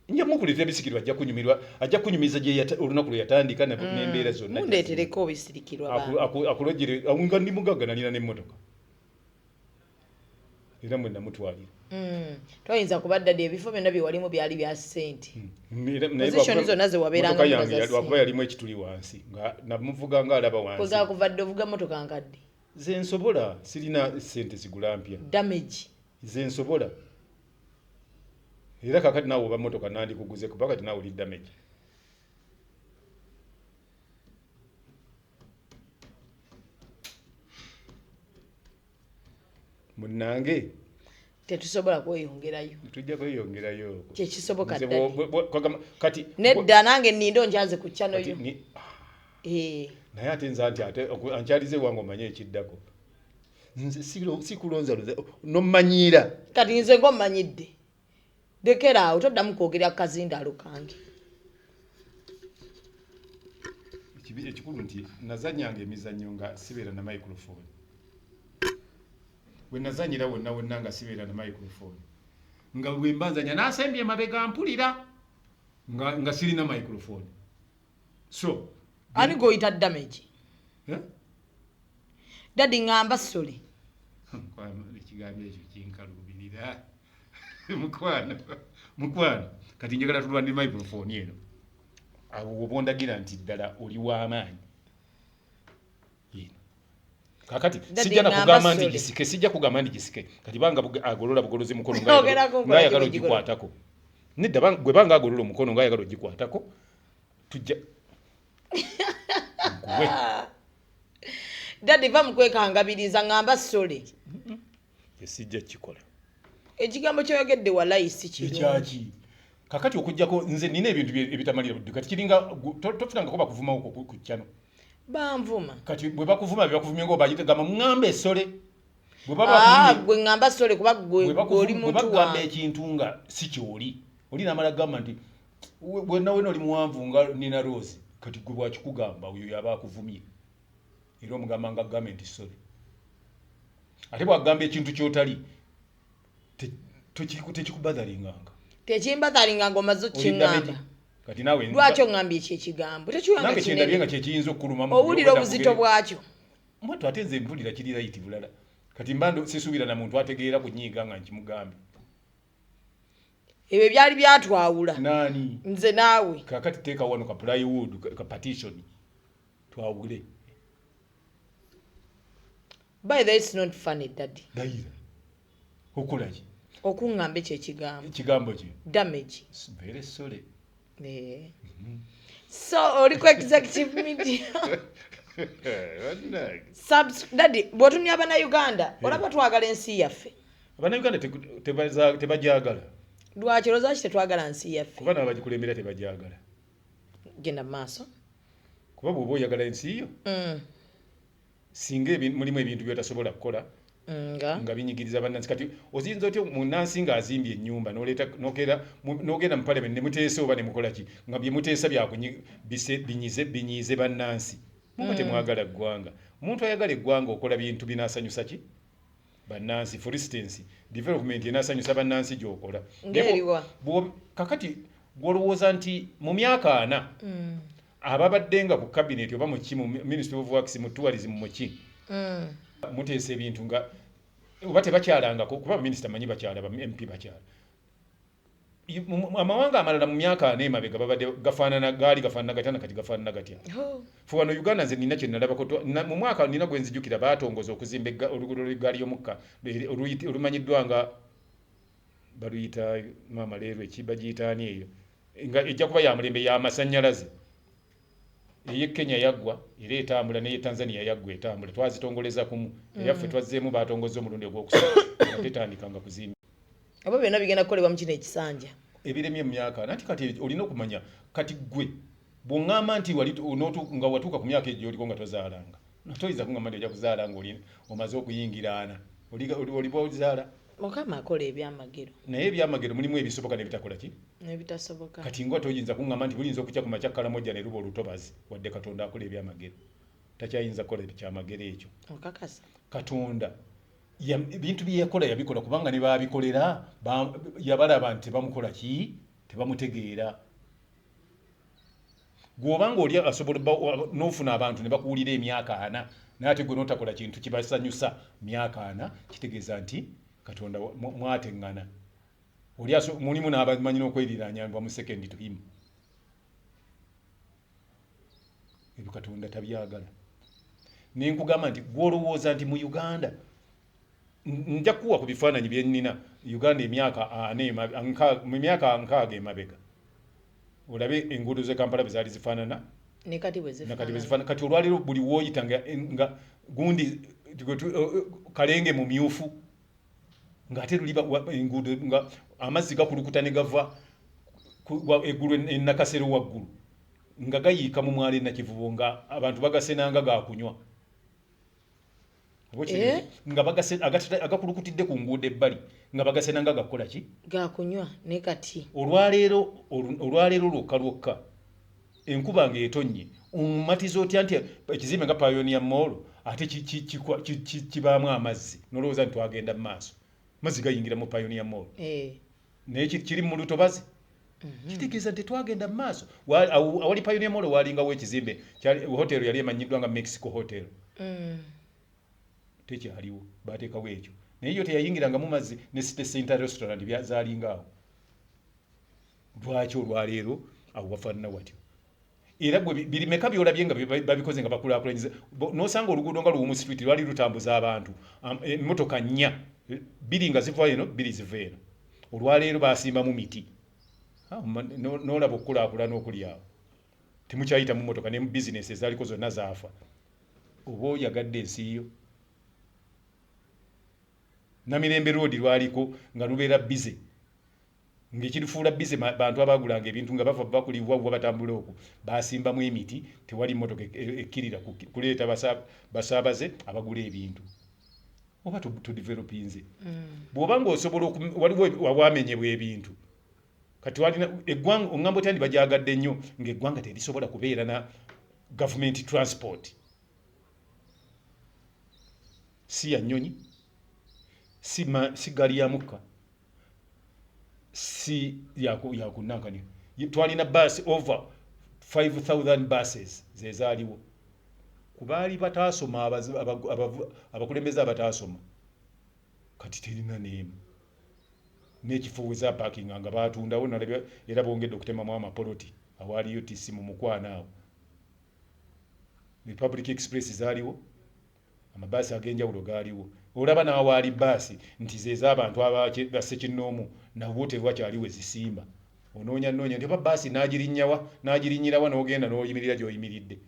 Nja mukuleetera bisirikirwa ajja kunyumirwa, ajja kunyumiza gye olunaku lwe yatandika n'embeera zonna. Mundeetereko bisirikirwa ba. Akulojjere nga ndi mugagga nalina n'emmotoka. Era mwe namutwalira. Toyinza kuba ddadi ebifo byonna bye walimu byali bya ssente. Position zonna ze wabeeranga mu za ssente. Lwakuba yalimu ekituli wansi nga namuvuga nga alaba wansi. Koza kuva dda ovuga mmotoka nkadde. Nze nsobola sirina ssente zigula mpya. Damage. Nze nsobola. Era kaakati naawe oba mmotoka nandikuguze kuba kati naawe oli damage. Munnange tetusobola kweyongerayo. Tujja kweyongerayo. Kyekisoboka ddala. Kati nedda nange nnindo njaze ku channel yo. Naye ate nze anti ate ankyalize wange omanye ekiddako. Nze sikulonza nommanyiira. Kati nze ng'ommanyidde. Lekera awo toddamu kwogera ku kazindaalo kange. Ekikulu nti nazannyanga emizannyo nga sibeera na microphone. We nazannyira wonna wonna nga sibeera na microphone. Nga bwe mba nzannya n'asembye emabega mpulira nga sirina microphone. So ani gw'oyita damage? Daddy ŋŋamba sole. Ekigambo ekyo kinkaluubirira. Mukwano kati njagala tulwane microphone eno. Awo oba ondagira nti ddala oli w'amaanyi. Kakati sijja na kugamba nti gisike, sijja kugamba nti gisike. Kati banga agolola bugolozi mukono ng'ayagala ogikwatako. Nedda gwe banga agolola omukono ng'ayagala ogikwatako tujja nkuwe. Daddy va mu kwekangabiriza ŋŋamba sole. Sijja kukikola. Ekigambo ky'oyogedde walayi si kirungi. Ekyaki? Kakati okuggyako nze nina ebintu ebitamalira budde. Kati kiringa tofunangako bakuvumawo ku channel. Banvuma. Kati bwe bakuvuma bye bakuvumye ng'obayita gamba ŋŋamba esole. Bwe gwe ŋŋamba sole kuba gwe oli muntu wange. Bwe bagamba ekintu nga si ky'oli. Oli n'amala gamba nti wenna wenna oli muwanvu nga Nina Rose. Kati gwe bw'akikugamba oyo yaba akuvumye. Era omugamba nga agambe nti sole. Ate bw'agamba ekintu ky'otali tekikubadhalinganga. Tekimbathalinganga omaze okkiŋŋamba. Kati naawe lwaki oŋŋambye ekyo ekigambo? Tekiwanga kinene. Nange kyendabye nga kye kiyinza okukulumamu. Owulira obuzito bwakyo. Mwattu ate nze mpulira kiri right bulala. Kati mba sisuubira na muntu ategeera kunyiiga nga nkimugambye. Ebyo byali byatwawula. Nani? Nze naawe. Kaakati teeka wano ka plywood ka partition twawule. By the way, it's not funny, Daddy. Dayira. Okola ki? Okuŋŋamba ekyo ekigambo. Ekigambo ki? Damage. Very sorry. So oli ku executive media. Daddy, bw'otumya Bannayuganda, olaba twagala ensi yaffe. Bannayuganda tebajagala. Lwaki olowooza lwaki tetwagala nsi yaffe? Kuba n'abagikulembera tebajagala. Genda mu maaso. Kuba bw'oba oyagala ensi yo. Singa mulimu ebintu by'otasobola kukola. Nga binyigiriza bannansi. Kati oyinza otya munnansi ng'azimbye ennyumba n'ogenda mu parliament ne muteesa oba ne mukola ki nga bye muteesa binyiize bannansi. Muba temwagala ggwanga. Omuntu ayagala eggwanga okola bintu binaasanyusa ki? Bannansi. For instance, development enaasanyusa bannansi gy'okola. Ng'eriwa? Kakati gw'olowooza nti mu myaka 4 ababadde nga ku cabinet oba mu ki mu Ministry of Works mu tourism mu ki Muteesa ebintu nga oba tebakyalangako, kuba baminisita manyi bakyala, ba MP bakyala. Amawanga amalala mu myaka 4 emabega babadde gafaanana, gaali gafaanana gatya na kati gafaanana gatya. Ffe wano Uganda nze nina kye nalabako, mu mwaka nina gwe nzijukira baatongoza okuzimba oluguudo lw'eggaali y'omukka olumanyiddwa nga baluyita maama leero eki bagiyita ani eyo, nga ejja kuba ya mulembe ya masannyalaze. Ey'e Kenya yaggwa era etambula, n'ey'e Tanzania yaggwa etambula, twazitongoleza kumu. Eyaffe twazzeemu baatongozza omulundi ogwokusatu nga tetandikanga kuzimba. Oba byonna bigenda kukolebwa mu kino ekisanja. Ebiremye mu myaka anti kati olina okumanya kati ggwe bw'oŋŋamba nti wali nga watuuka ku myaka egyo gy'oliko nga tozaalanga, toyinza kuŋŋamba nti ojja kuzaala ng'oli omaze okuyingira ana. Oliba ozaala. Mukama akola ebyamagero. Naye ebyamagero mulimu ebisoboka n'ebitakola ki? N'ebitasoboka. Kati nga toyinza kuŋŋamba nti buyinza okukya ku makya Karamoja ne luba olutobazi, wadde Katonda akola ebyamagero. Takyayinza kukola kyamagero ekyo. Okakasa. Katonda ebintu bye yakola yabikola kubanga ne baabikolera yabalaba nti tebamukola ki? Tebamutegeera. Gw'oba ng'oli asobola n'ofuna abantu ne bakuwulira emyaka 4, naye ate gwe n'otakola kintu kibasanyusa myaka 4, kitegeeza nti Katonda mwateŋŋana. Oli mulimu n'abamanyi n'okweriraanya mba mu second to him. Ebyo Katonda tabyagala. Ne nkugamba nti gw'olowooza nti mu Uganda nja kukuwa ku bifaananyi bye nnina Uganda emyaka 40 mu myaka 60 emabega. Olabe enguudo z'e Kampala bwe zaali zifaanana. Ne kati bwe Na kati bwe zifaanana. Kati olwaleero buli w'oyita nga gundi kalenge mumyufu, ng'ate luli enguudo nga amazzi gakulukuta ne gava eggulu e Nakasero waggulu, nga gayiika mu mwalo e Nakivubo, nga abantu bagasenanga ga kunywa. Oba okitegeera? Nga agakulukutidde ku nguudo ebbali, nga bagasenanga ga kukola ki? Ga kunywa, ne kati. Olwaleero lwokka lwokka, enkuba ng'etonnye, omatiza otya nti ekizimbe nga Pioneer Mall ate kibaamu amazzi, n'olowooza nti twagenda mu maaso. Amazzi gayingira mu Pioneer Mall. Naye kiri mu lutobazi. Kitegeeza nti twagenda mu maaso. Awali Pioneer Mall waalingawo ekizimbe, hotel yali emanyiddwa nga Mexico Hotel. Tekyaliwo, baateekawo ekyo. Naye yo teyayingirangamu mazzi ne City Center Restaurant zaalinga awo. Lwaki olwaleero awo wafaanana watyo? Era gwe birimeka by'olabye nga babikoze nga bakulaakulanyiza. N'osanga oluguudo nga Luwumu Street lwali lutambuza abantu, emmotoka 4, 2 nga ziva eno, 2 ziva eno. Olwaleero baasimbamu miti. N'olaba okukulaakulana okuli awo. Temukyayita mu mmotoka ne bizinesi ezaaliko zonna zaafa. Oba oyagadde ensi yo. Namirembe Road lwaliko nga lubeera busy. Ng'ekirufuula busy bantu abaagulanga ebintu nga bava bakuli wawwa batambula okwo. Baasimbamu emiti, tewali mmotoka ekkirira kuleeta basaabaze abagula ebintu. Oba tudevelopinze. Bw'oba ng'osobola waliwo awamenyebwa ebintu. Kati walina eggwanga, oŋŋamba otya nti bagyagadde nnyo ng'eggwanga terisobola kubeera na government transport. Si ya nnyonyi, si ggaali ya mukka, si ya kunankani. Twalina bus over 5000 buses ze zaaliwo. Ku baali bataasoma, abakulembeze abataasoma, kati terina n'emu. N'ekifo we zaapaakinga nga baatundawo, nalabye era bongedde okutemamu amapoloti awaali UTC mu mukwano awo. Republic Express zaaliwo, amabaasi ag'enjawulo gaaliwo. Olaba n'awaali baasi nti ze z'abantu bassekinnoomu, nabwo tewakyali we zisimba. Onoonya nnoonya nti oba baasi n'agirinnyawa, n'agirinnyirawa n'ogenda n'oyimirira gy'oyimiridde.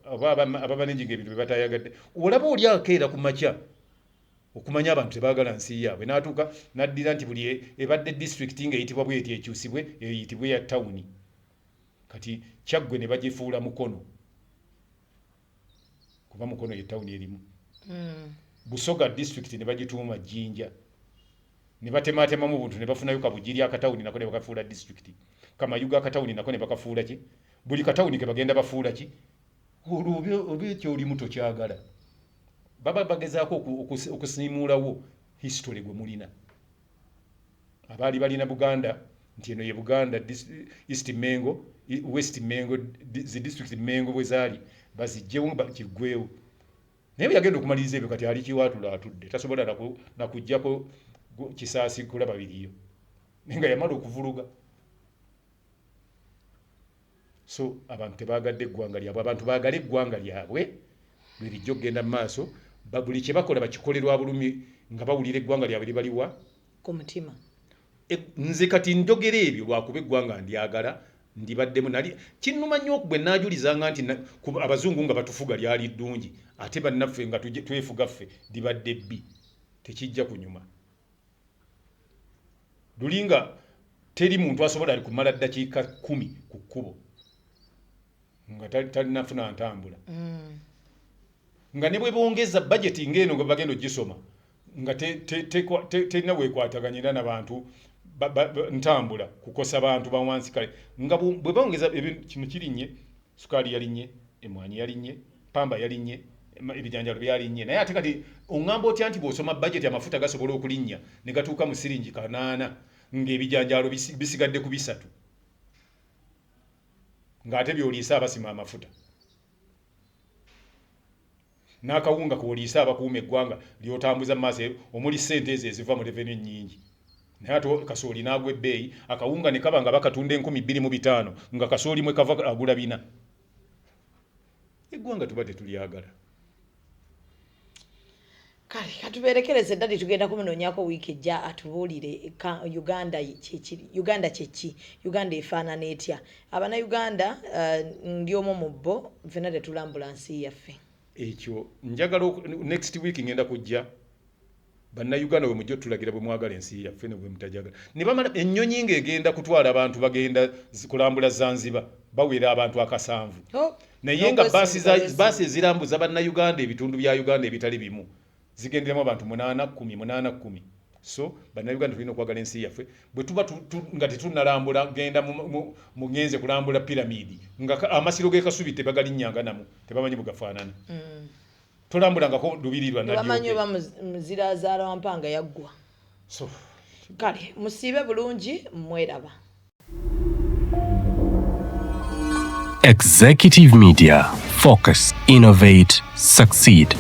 Oba abamanengi ng'ebintu bye batayagadde. Olaba oli akeera ku makya okumanya abantu tebaagala nsi yaabwe, n'atuuka n'addira nti buli ebadde disitulikiti ng'eyitibwa bw'eti ekyusibwe eyitibwe ya tawuni. Kati Kyaggwe ne bagifuula Mukono, kuba Mukono ye tawuni erimu. Busoga disitulikiti ne bagituuma Jjinja, ne batemaatemamu buntu ne bafunayo Kabugiri akatawuni nako ne bakafuula disitulikiti. Kamayuga akatawuni nako ne bakafuula ki? Buli katawuni ke bagenda bafuula ki? Olwo oba ekyolimu tokyagala. Baba bagezaako okusiimuulawo history gwe mulina. Abaali balina Buganda nti eno ye Buganda, East Mengo, West Mengo, zi district Mengo bwe zaali baziggyewo kiggwewo. Naye bwe yagenda okumaliriza ebyo kati ali Kiwaatule atudde tasobola na kuggyako kisaasi kulaba biriyo naye nga yamala okuvuluga. So abantu tebaagadde eggwanga lyabwe, abantu baagale eggwanga lyabwe lwe lijja okugenda mu maaso, buli kye bakola bakikole lwa bulumi nga bawulira eggwanga lyabwe libaliwa ku mutima. Nze kati njogera ebyo lwakuba eggwanga ndyagala ndibaddemu nali kinnuma nnyo bwe nnaajulizanga nti abazungu nga batufuga lyali ddungi ate bannaffe nga twefuga ffe libadde bbi tekijja kunyuma. Luli nga teri muntu asobola kumala ddakiika 10 ku kkubo nga talinafuna ntambula. Nga ne bwe bongeza bajeti ng'eno nga bagenda ogisoma nga terina weekwataganyira na bantu ntambula kukosa bantu ba wansi kale nga bwe bongeza kino kirinnye, sukaali yalinnye, emmwanyi yalinnye, pamba yalinnye, ebijanjaalo byalinnye. Naye ate kati oŋŋamba otya nti bw'osoma bajeti amafuta gasobola okulinnya ne gatuuka mu siringi 8 ng'ebijanjaalo bisigadde ku 3 ng'ate by'oliisa abasima amafuta n'akawunga k'oliisa abakuuma eggwanga ly'otambuza mu maaso omuli ssente ezo eziva mu revenue ennyingi. Naye ate kasooli n'agwa ebbeeyi, akawunga ne kaba nga bakatunda 2500 nga kasooli mwe kava agula 4. Eggwanga tuba tetulyagala. Kale katuberekereze ddadi, tugenda kumunoonyako wiiki ejja atubuulire Uganda kyekiri, Uganda kyeki, Uganda efaanana etya. Abannayuganda ndi omu mu bo, ffenna tetulambula nsi yaffe. Ekyo njagala next week ngenda kujja bannayuganda bwe mujja otulagira bwe mwagala ensi yaffe ne bwe mutajagala. Ne bamala ennyonyi ng'egenda kutwala abantu bagenda kulambula Zanzibar bawera abantu 7. Naye nga baasi ezirambuza bannayuganda ebitundu bya Uganda ebitali bimu zigenderamu abantu 8 10 8 10. So bannayuganda tulina okwagala ensi yaffe. Bwe tuba nga tetunnalambula genda mugenze kulambula piramidi nga amasiro g'e Kasubi tebagalinnyanga namu tebamanyi bwe gafaanana. Tolambulangako lubiri lwa Tebamanyi oba muzira azaala Wampanga yaggwa. So kale musiibe bulungi, mweraba. Executive Media. Focus, innovate, succeed.